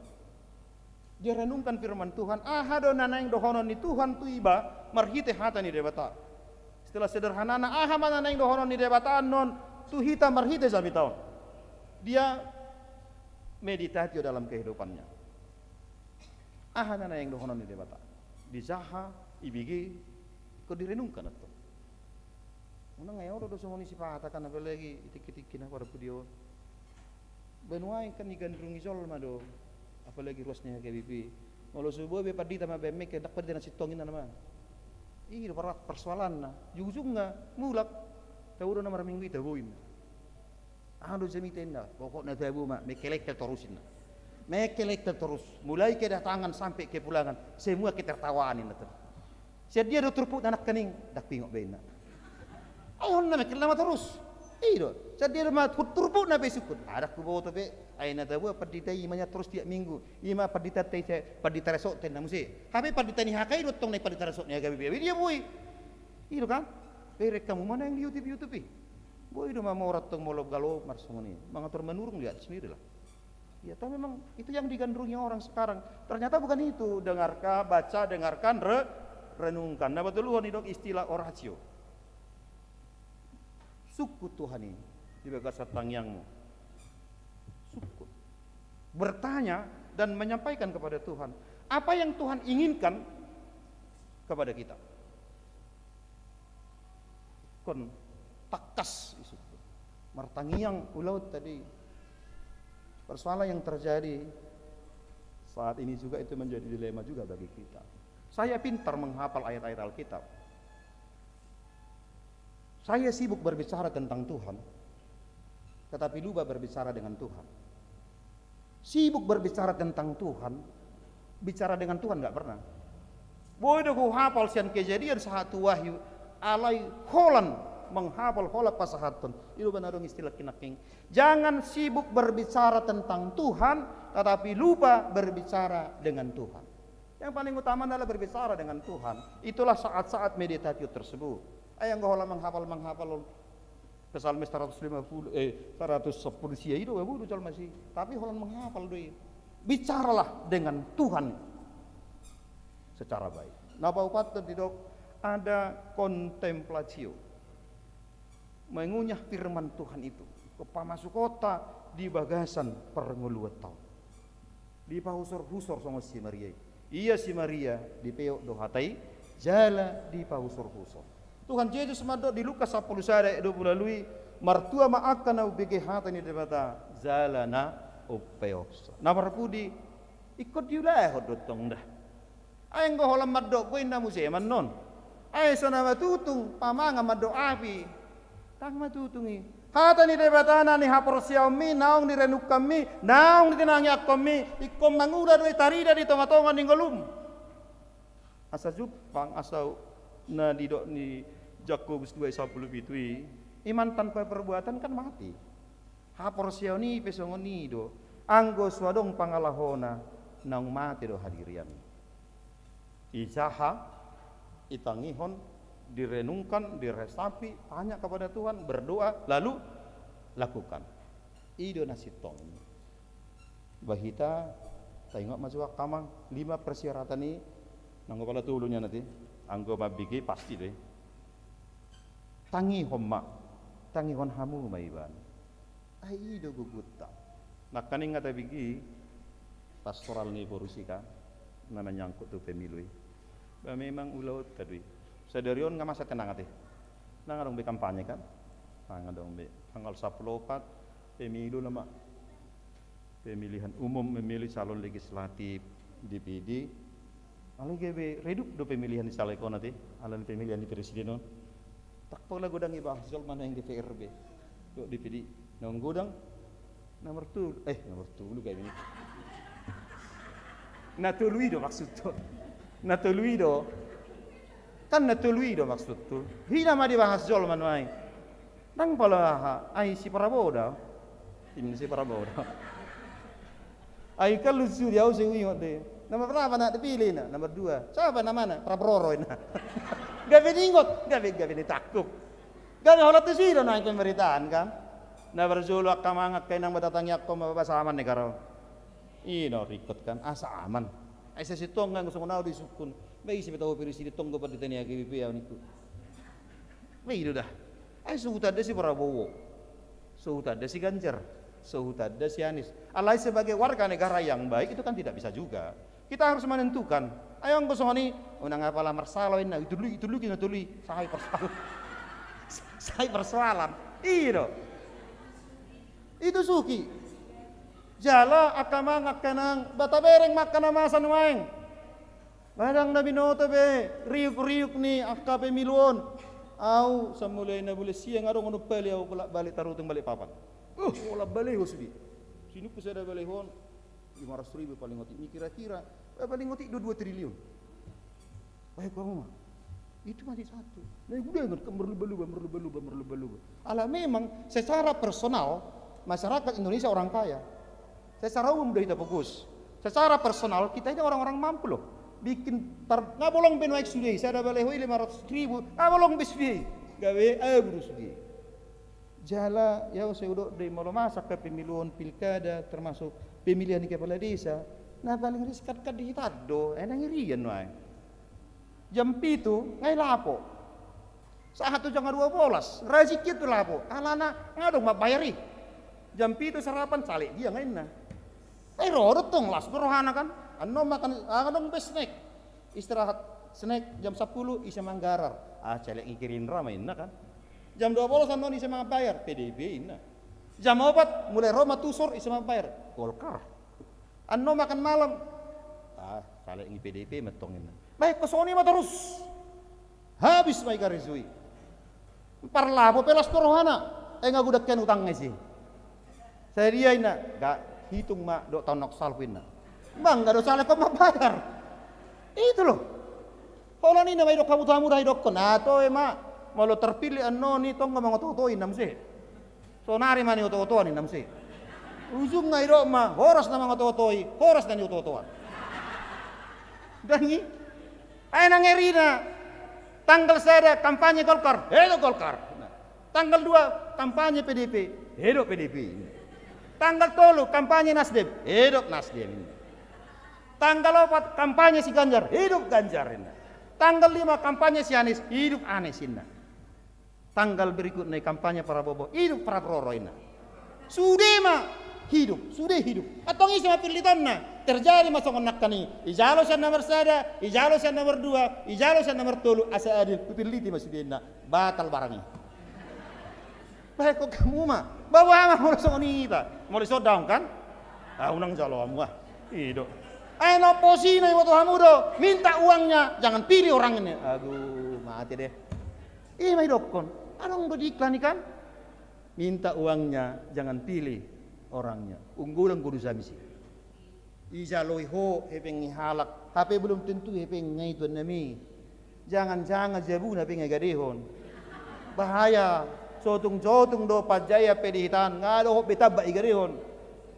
Dia renungkan firman Tuhan, aha do na naeng dohonon ni Tuhan tu iba marhite hata ni Debata. Istilah sederhanana, aha ma na naeng dohonon ni Debata annon tu hita marhite jamita on. Dia meditatio dalam kehidupannya. Aha na naeng dohonon ni Debata? Dijaha, ibege, ingkon direnungkan antong. Unang ai olo do songon i sipata kan, apalagi di tingki-tingki na parpudi on. Ba nuaeng kan digandrungi jolma do, apalagi ruas ni H K B P. Molo so boi be pandita mambaen mengke, ndang pandita na sintong inna nama. I do par-, persoalanna. Ujung-ujungna mulak. Tabo do na marminggu i, tabo inna. Aha do jamita inna, pokokna tabo ma, mengke lekel torus inna. Mengke lekel torus, mulai kedatangan sampe kepulangan, semua ketertawaan inna. Sian dia do turpukna nangkaning, ndang pingot be inna. Ai on na mengke nama torus. I do, sian dia do ma turpukna be sungkun. Ndang huboto be, ai na tabo pandita i ma nian torus tiap minggu. I ma pandita te, pandita resort te inna muse. Hape pandita ni H K I do tong na i pandita resort ni H K B P. Dia boi. I do kan? Berek hamu ma naeng di YouTube, YouTube i. Boi do mamora tong molo galo marsongon i. Mangatur manurung lihat sendiri lah. Ya, tapi memang itu yang digandrungi orang sekarang. Ternyata bukan itu. Dengarkan, baca, dengarkan, re-, renungkan. Na patoluhon didok istilah oratio. Sungkun Tuhan i di bagasan tangiangmu. Sungkun. Bertanya dan menyampaikan kepada Tuhan. Apa yang Tuhan inginkan kepada kita. Ingkon tangkas isungkun. Martangiang ulaonta do i. Persoalan yang terjadi saat ini juga itu menjadi dilema juga bagi kita. Saya pintar menghafal ayat-ayat Alkitab. Saya sibuk berbicara tentang Tuhan, tetapi lupa berbicara dengan Tuhan. Sibuk berbicara tentang Tuhan, bicara dengan Tuhan nggak pernah. Boi do huhapal sian Kejadian sahat tu Wahyu, alai holan menghapal, holan pasahathon. I do umbahen adong istilah kinangking. Jangan sibuk berbicara tentang Tuhan, tetapi lupa berbicara dengan Tuhan. Yang paling utama adalah berbicara dengan Tuhan. Itulah saat-saat meditatio tersebut. Ai anggo holan menghapal, menghapal Psalmen seratus lima puluh, eh, seratus sepuluh sia i do, babu do jolma si. Tapi holan menghapal do i. Bicaralah dengan Tuhan secara baik. Na paopathon didok, ada kontemplatio. Mengunyah firman Tuhan itu. Pamasukonta di bagasan parngoluanta on. Dipahusor-husor songon si Maria i. Ia si Maria dipeop do hata i, jala dipahusor-husor. Tuhan Jesus mandok di Lukas sampulu sada ayat dua pulu ualu i, martua ma angka na umbege hata ni Debata, jala na umpeopsa. Na parpudi, ingkon diulahon do tong da. Ai anggo holan mandok, boi na muse ma annon. Ai so na matutung, pamangan mandok api. Ndang matutung i. Hata ni Debata na nihaporseaonmi, naung nirenungkanmi, naung nitinangiangkonmi, ingkon mangula do i tarida di tonga-tonga ni ngolum. Asa jumpang, asa na didok ni Jakobus dua sampulu pitu i, iman tanpa perbuatan kan mati. Haporseaon i pe songon i do, anggo so adong pangalahona, naung mate do hadirian. Dijaha, ditangihon, direnungkan, diresapi, tanya kepada Tuhan, berdoa, lalu lakukan. I do na sintong. Ba hita, taingot ma jo angka amang, lima persyaratan i, nanggo pala tolu nian ate, anggo mambege pasti do i. Tangihon ma, tangihon hamu ma ibana. Ai i do gogutta. Nangkaning nga tabege pastoral ni boru si kan, na manyangkut tu pemilu i. Ba memang ulaonta do i. Sadari on nga masa tenang ate. Ndang adong be kampanye kan? Ndang adong be. Tanggal sampulu opat, pemilu nama. Pemilihan umum, memilih calon legislatif, D P D. Alai gabe redup do pemilihan di caleg on ate, alani pemilihan di presiden on. Tak pola godang ibahas jolma naeng D P R be. Dohot D P D. Naung godang, nomor tolu, eh, nomor tolu gabe ni. Na tolu i do maksudhu. Na tolu i do. Kan na tolu i do maksudhu. Hina ma dibahas jolma nuaeng. Ndang pola aha, ai si Prabowo do. Tim si Prabowo do. Ai kan lucu dia, au sai huingot do i. Nomor berapa nak dipilih nak? Nomor dua. Siapa namanya? Prabroro ina. Gabe niingot, gabe, gabe nitangkup. Gabe holan tusi do nuaeng pemerintahan kan. Na parjolo angka amang, angka inang, ba tatangiangkon ma ba asa aman negara on. I do ringkot kan, asa aman. Ai sai sintong nga songon au do isungkun. Ba ise pe tahu presiden tong, ba pandita ni H K B P au ningku. Ba i do da. Ai so hutanda si Prabowo, so hutanda si Ganjar, so hutanda si Anies. Alai sebagai warga negara yang baik itu kan tidak bisa juga. Kita harus menentukan. Ai anggo songon i, unang apala marsala inna, itu dulu, itu dulu, itu dulu, sahai persoalan. Sahai persoalan. I do. Itu suki. Jala angka amang, angka inang, ba tabereng ma angka na masa nuaeng. Ba ndang na binoto be riuk-riuk ni angka pemilu on. Au sai mulai na bulan sia nga adong on, umpali au bolak-balik Tarutung Balikpapan. Uh, bolak-balik ho sude. Sinungkun sada balehon lima ratus ribu paling otik ni kira-kira. Eh, paling otik do dua triliun. Baik, kamu mah. Itu masih satu. Na gudangan kan merlumba-lumba, merlumba-lumba, merlumba-lumba. Ala memang secara personal masyarakat Indonesia orang kaya. Secara umum do hita fokus. Secara personal kita ini orang-orang mampu loh. Bikin tar-, nga bolong be nuaeng sude, sada balehon i lima ratus ribu, nga bolong be sude. Gabe abu do sude. Jala, ya, sai hudok do i, molo masa angka pemilu on, pilkada, termasuk pemilihan ni kepala desa, na paling riskan kan di hita do, eh, na ngerian nuaeng. Jam pitu nga i lapo. Sahat tu jam dua bolas, rajin hian tu lapo. Alana nga adong mambayar i. Jam pitu sarapan, caleg dia nga inna. Eh, ro do tong las do rohana kan. Annon makan, ah, adong be snack. Istirahat snack jam sampulu, ise manggarar? Ah, caleg ni Gerindra ma inna kan. Jam dua bolas annon ise mambayar? P D I P inna. Jam opat mulai ro ma tusur, ise mambayar? Golkar. Annon makan malam, ah, caleg ni P D I P ma tong inna. Bahen ho songon i ma torus. Habis ma i garejo i. Parlapo pe las do rohana. Ai nga godang hian utangna ise. Sadia inna, ga hitung ma dohot taon na salpu inna. Mangga do caleg on mambayar. Itu loh. Holan i na ma didok hamu tu hamu da, didokkon, ah, toe ma. Molo terpilih annon i tong nga mangotootoi inna muse. Sonari ma niotootoan inna muse. Ujungna didok ma, horas na mangotootoi, horas na niotootoan. Dang i. Ai na ngerina. Tanggal sada kampanye Golkar, hedok Golkar. Tanggal dua kampanye P D I P, hedok P D I P. Tanggal tolu kampanye Nasdem, hedok Nasdem. Tanggal opat kampanye si Ganjar, hedok Ganjar inna. Tanggal lima kampanye si Anies, hedok Anies inna. Tanggal berikutna i kampanye Prabowo, hedok Prabowo inna. Sude ma hidup, sude hidup. Antong ise ma pillitonna? Terjadi ma songon nangkin i. Ijalo sian nomor sada, ijalo sian nomor dua, ijalo sian nomor tolu, asa adil, hupilliti ma sude inna. Batal barang i. Bahen ho hamu ma. Baboa ma molo songon i hita. Molo ison daong kan? Ah, unang jalo hamu ah. I do. Ai na oposina iboto hamu do. Minta uangnya, jangan pilih orangnya. Aduh, mate deh. I ma didokkon. Adong do di iklan i kan? Minta uangnya, jangan pilih orangnya. Unggulang kudu samisi. Ijaloi ho hepeng ni halak, hape belum tentu hepengna i tuannami. Jangan-jangan jabuna pe nga digadehon. Bahaya, sotung-sotung do panjaian pe di hita an, nga dohot be tamba digadehon.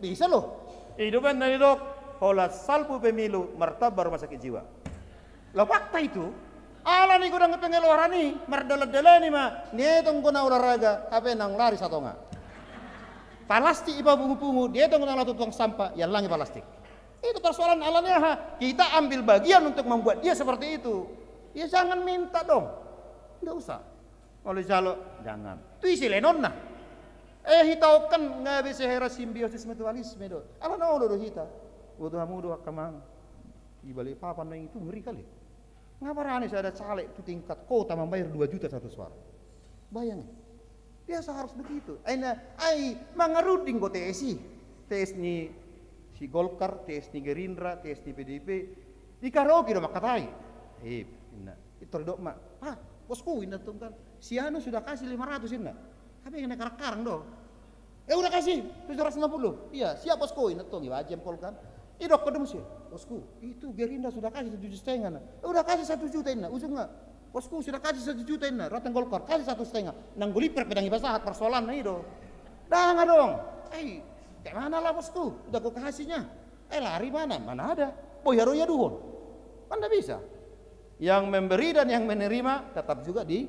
Bisa lo. I do umbahen na didok, holan salpu pemilu, martamba rumah sakit jiwa. Lah fakta itu. Alani godang pengeluaran i, mardalan-dalani ma, nietong do na olahraga, hape naung lari satonga. Palastik ipapungu-pungu, dietong do na laho tu tong sampah, iallangi palastik. Itu persoalan alani aha, kita ambil bagian untuk membuat dia seperti itu. Ya jangan minta dong. Nggak usah. Molo jalo, jangan. Tu ise leanonna? Eh, hita on kan nga be sehera simbiosis mutualisme do. Alana olo do hita. Iboto hamu do angka amang. Di Balikpapan na itu ngeri kali. Nga barani sada caleg tu tingkat kota mambayar dua juta satu suara. Bayangin. Biasa harus begitu. Ai na, ai mangarunding do T S I. T S ni si Golkar, T S ni Gerindra, T S ni P D I P. Di karaoke do mangkatai. Eh, inna. Itu didok ma. Ah, bosku inna tong kan. Si anu sudah kasih lima ratus inna. Tapi yang naik karang-karang do. Eh, udah kasih tujuh ratus lima puluh. Iya, siap bosku, inna tong, iba jempol kan. Idokkon do muse, bosku, itu Gerindra sudah kasih tujuh setengah nah. Eh, udah kasih satu juta inna, ujungna. Bosku, sudah kasih satu juta inna, datang Golkar, kasih satu setengah. Nang gulipir pedang iba sahat persoalanna i do. Dang adong. Eh, kayak mana lah bosku, udah kau kasihnya. Eh, lari mana? Mana ada. Boi haroya duhon. Kan nggak bisa. Yang memberi dan yang menerima tetap juga di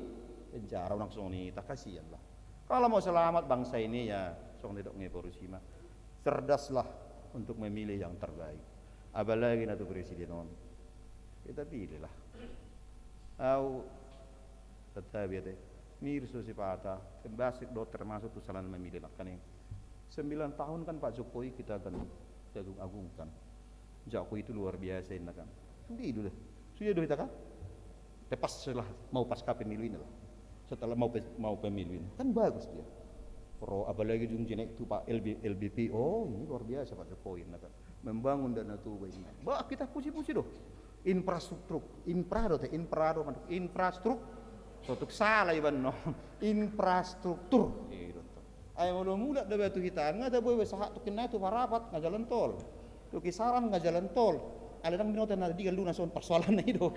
penjara. Unang songon i, tak kasihan lah. Kalau mau selamat bangsa ini, ya, songon didok ni Paulus i ma, cerdaslah untuk memilih yang terbaik. Apalagi na tu presiden on. Kita pilihlah. Au, tetapi ya teh, mirso sipata, pembasik do termasuk tu salah memilih lah kan ini. Sembilan tahun kan Pak Jokowi kita akan diagung-agungkan. Jokowi itu luar biasa inna kan. Kan begitu deh. Sudah do hita kan? Tepas setelah mau pasca pemilu ini lah. Setelah mau pe-, mau pemilu ini. Kan bagus dia. Pro, apalagi dung jenek tu Pak L B, L B P. Oh, ini luar biasa Pak Jokowi, nah kan. Membangun Danau Toba ini. Bah, kita puji-puji do. Infrastruktur, infra do te, infra do, infrastruktur. Sotuk salah iba annon. Infrastruktur. Iya, do. Ai molo mulak da ba tu hita, nga da boi be sahat tu Kinain tu Parapat, nga jalan tol. Tu Kisaran nga jalan tol. Alai dang binoto na digal lunas on, persoalanna i do.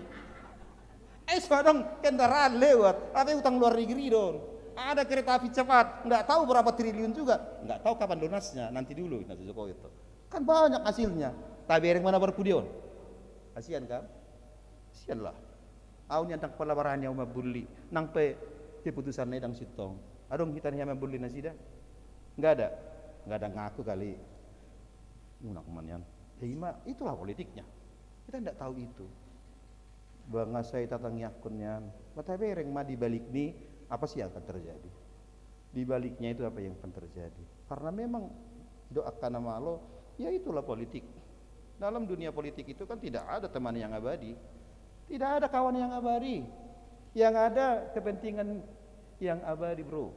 Ai so adong kendaraan lewat, hape utang luar negeri do on. Ada kereta api cepat, nggak tahu berapa triliun juga, nggak tahu kapan lunasnya, nanti dulu, inna si Jokowi itu. Kan banyak hasilnya. Tabereng ma na parpudi on. Kasihan kan? Kasihan lah. Au nian dang pola barani au mambulli. Nang pe keputusanna i dang sintong. Adong hita ni hea mambulli nasida? Nggak ada. Nggak ada ngaku kali. Unang ma nian. Ya ima, itulah politiknya. Kita nggak tahu itu. Bah nga sai tatangiangkon nian. Bah tabereng ma di balik ni apa sih yang akan terjadi. Di baliknya itu apa yang akan terjadi. Karena memang didok angka na malo, ya itulah politik. Dalam dunia politik itu kan tidak ada teman yang abadi. Tidak ada kawan yang abadi. Yang ada kepentingan yang abadi, bro.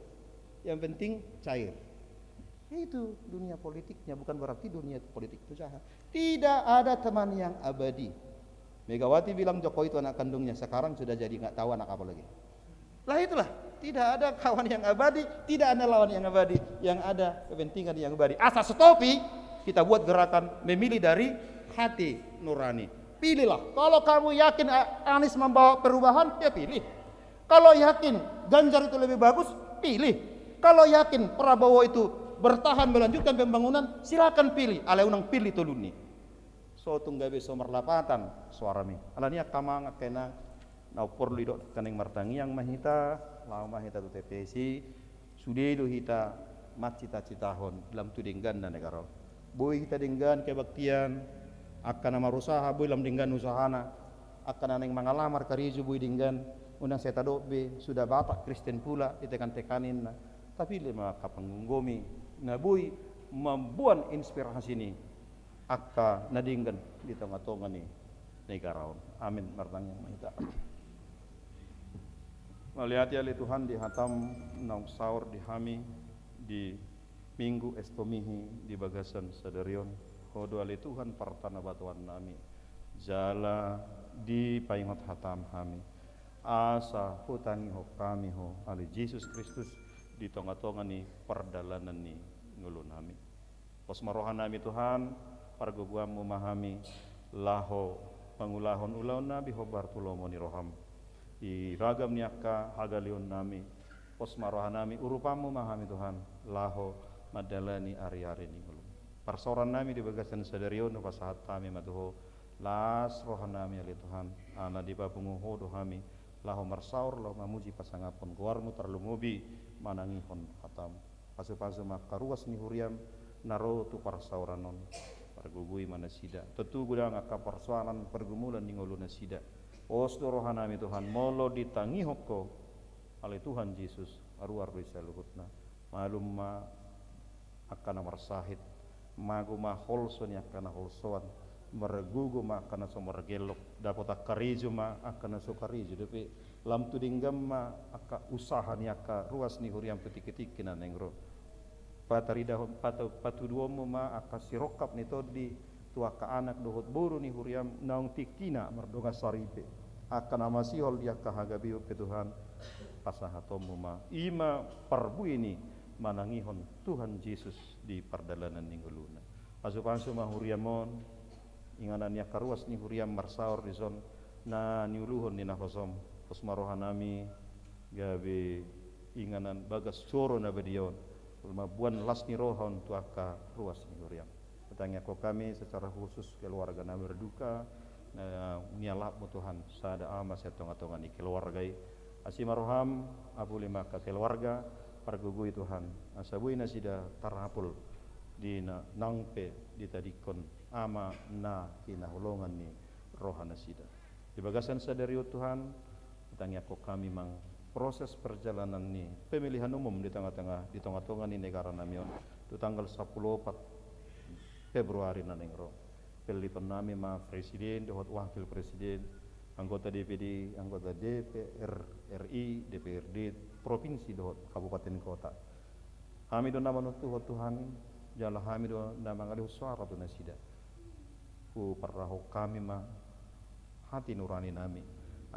Yang penting cair. Itu dunia politiknya, bukan berarti dunia politik itu jahat. Tidak ada teman yang abadi. Megawati bilang Jokowi itu anak kandungnya, sekarang sudah jadi nggak tahu anak apa lagi. Lah itulah, tidak ada kawan yang abadi, tidak ada lawan yang abadi, yang ada kepentingan yang abadi. Asa stop i, kita buat gerakan memilih dari hati nurani. Pilihlah. Kalau kamu yakin A-, Anies membawa perubahan, ya pilih. Kalau yakin Ganjar itu lebih bagus, pilih. Kalau yakin Prabowo itu bertahan melanjutkan pembangunan, silakan pilih. Alai unang pilih tolu ni. So tung gabe so marlapatan suarami. Alani i angka amang, angka inang, na porlu didok, nangkaning martangiang ma hita, laho ma hita tu T P S i, sude do hita mancita-citahon lam tu dengganna negara on. Boi hita denggan kebaktian, angka na marusaha boi lam denggan usahana, angka na naeng mangalamar karejo boi denggan, unang sai tadok be suda Batak Kristen pula ditekan-tekan inna. Tapi lima angka panggomgomi na boi mamboan inspirasi ni angka na denggan di tonga-tonga ni negara on. Amin. Martangiang ma hita. Mauliate ale Tuhan di hatam naung saor di hami di Minggu Estomihi di bagasan sadari on. Ho do ale Tuhan partanabatoannami, jala dipaingot hatam hami, asa hutangihon hami Ho ale Jesus Kristus di tonga-tonga ni pardalanan ni ngolunami. Pos ma rohanami Tuhan, pargogoanmu ma hami laho mangulahon ulaonnami hombar tu lomo ni roham. Di ragam ni angka hagaleonnami, pos ma rohanami, urupanmu ma hami Tuhan, laho mandalani ari-ari ni ngolum. Parsaorannami di bagasan sadari on hupasahat hami ma tu Ho, las rohanami ale Tuhan, ala dipapungu Ho do hami, laho marsaor, laho mamuji pasangaphon goarmu tarlumobi manangihon hatam. Pasupasu ma angka ruas ni huriam na ro tu parsaoran on. Pargogoi ma nasida. Tontu godang angka parsoalan pargumulan di ngolu nasida. Pos do rohanami Tuhan, molo ditangihon Ho ale Tuhan Jesus, ruar do i saluhutna. Malum ma angka na marsahit, mago ma holso ni angka na holsoan, margogo ma angka na so margellok, dapotan karejo ma angka na so karejo dope, lam tu denggan ma angka usaha ni angka ruas ni huriam tu tingki-tingki na naeng ro. Pataridahon, pata-, patuduhonmu ma angka sirongkap ni tondi tu angka anak dohot boru ni huriam naung tingkina mardongan saripe, angka na masihol di angka hagabeon pe Tuhan, pasahatonmu ma. I ma parbue ni manangihon Tuhan Jesus di pardalanan ni ngoluna. Pasupasu ma huriam on, inganan ni angka ruas ni huriam marsaor dison, na niuluhon ni naposom. Pos ma rohanami gabe inganan bagas joro na badia on, mamboan las ni roha on tu angka ruas ni huriam. Hutangiangkon hami secara khusus keluarga na berduka, na nialapmu Tuhan, sada ama sian tonga-tonga ni keluarga i. Asi ma roham, apuli ma angka keluarga, pargogoi Tuhan, asa boi nasida tarapul di na-, naung pe ditadingkon ama na hinaholongan ni roha nasida. Di bagasan sadari on Tuhan, hutangiangkon hami ma proses perjalanan ni pemilihan umum di tengah-tengah, di tengah-tengah ni negara nami on, tu tanggal sampulu opat Februari na naeng ro. Pelliton nami ma presiden dohot wakil presiden, anggota D P D, anggota D P R R I, D P R D, provinsi dohot kabupaten kota. Hami do na manontuhon Tuhan, jala hami do na mangalehon soara tu nasida. Huparrahon hami ma hati nurani nami,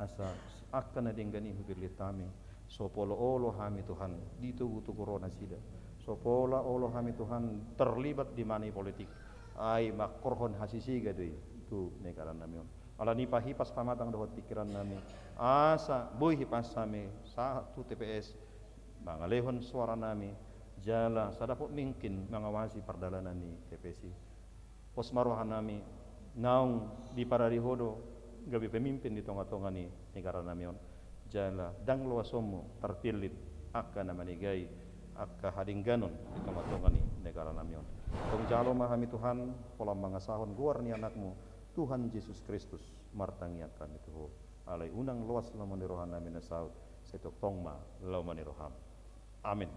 asa angka na denggan i hupillit hami, so pola olo hami Tuhan ditogu-togu roha nasida, so pola olo hami Tuhan terlibat di money politik, ai mangkorhon hasisiga do i tu negara nami on. Alani i pahipas pamatang dohot pingkiran nami, asa boi hipas hami sahat tu T P S, mangalehon soara nami, jala sadapot mungkin mangawasi pardalanan ni T P S i. Pos ma roha nami, naung diparade Ho do gabe pemimpin di tonga-tonga ni negara nami on. Jala ndang loasonmu tarpillit angka na manegai angka hadengganon di tonga-tonga ni negara nami on. Tong jalo ma hami Tuhan, holan mangasahon goar ni Anakmu, Tuhan Jesus Kristus, martangiang hami tu Ho. Alai unang loas lomo ni roha nami na saut, sai tongtong ma lomo ni roham. Amin.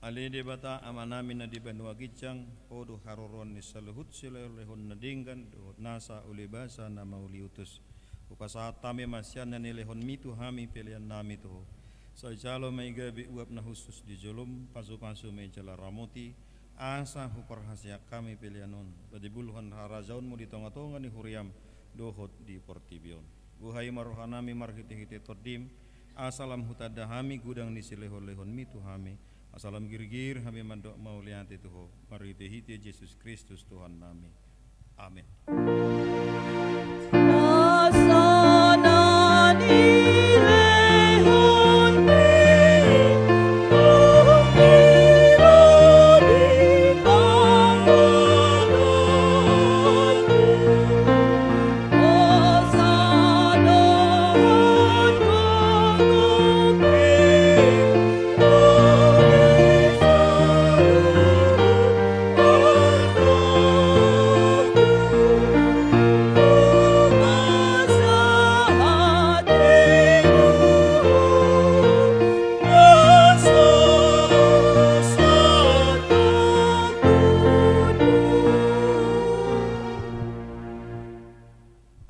Ale Debata Amanami na di banua ginjang, Ho do haroroan ni saluhut silehonlehon na denggan dohot nasa ulibasa na mauliutus. Hupasahat hami ma sian na nilehonMi tu hami peleannami tu Ho. Sai jalo ma i gabe uap na hushus di jolom, pasupasu ma i jala ramoti, asa huparhaseang hami pelean on, patibulhon harajaonMu di tongatonga ni huriaM dohot di portibi on. Buhai ma rohanami marhitehite TondiM, asa lam hutanda hami godang ni silehonlehonMi tu hami, asa lam girgir hami mandok mauliate tu Ho, marhitehite Jesus Kristus Tuhannami. Amen.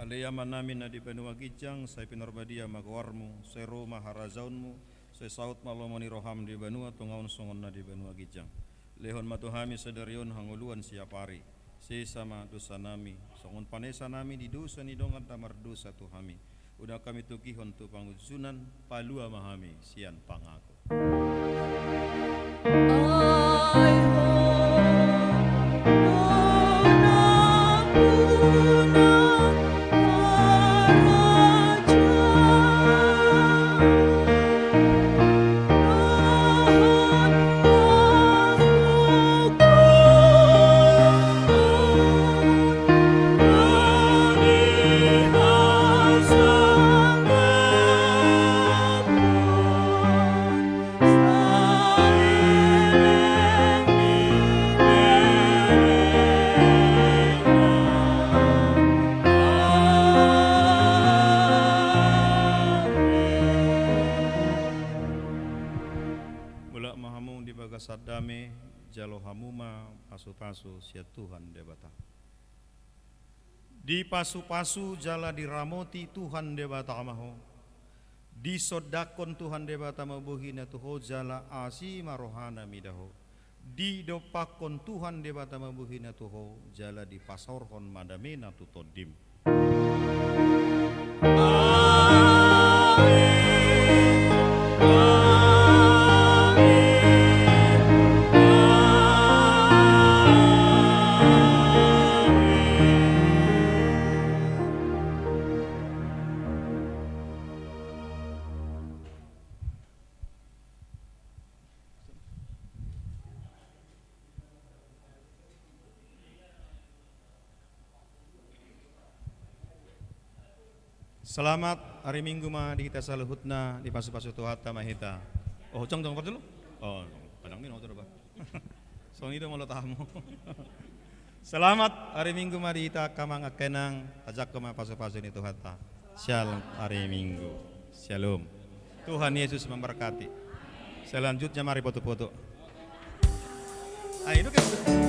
Ale Amanami na di banua ginjang, sai pinarbadia ma goarMu, sai ro ma harajaonMu, sai saut ma lomo ni rohaM di banua tonga on songon na di banua ginjang. Lehon ma tu hami sadari on hangoluan siapari. Sesa ma dosanami, songon panesanami di dosa ni dongan na mardosa tu hami. Unang hami togihon tu pangunjunan, palua ma hami sian pangago. Mulak ma hamu di bagasan dame, jalo hamu ma pasupasu sian Tuhan Debata. Dipasupasu jala diramoti Tuhan Debata ma ho. Disondangkon Tuhan Debata ma bohina tu ho jala asi ma rohana mida ho. Didompakkon Tuhan Debata ma bohina tu ho jala dipasaorhon ma damena tu tondim. Selamat hari Minggu ma di hita saluhutna, dipasupasu Tuhanta ma hita. Oh, jongjong parjolo. Oh, padang ni notor ba. Songon i do molo tamu. Selamat hari Minggu ma di hita angka amang angka inang, tajangkon ma pasupasu ni Tuhanta. Selamat hari Minggu. Shalom. Tuhan Yesus memberkati. Selanjutnya mari foto-foto. Ayo, duduk.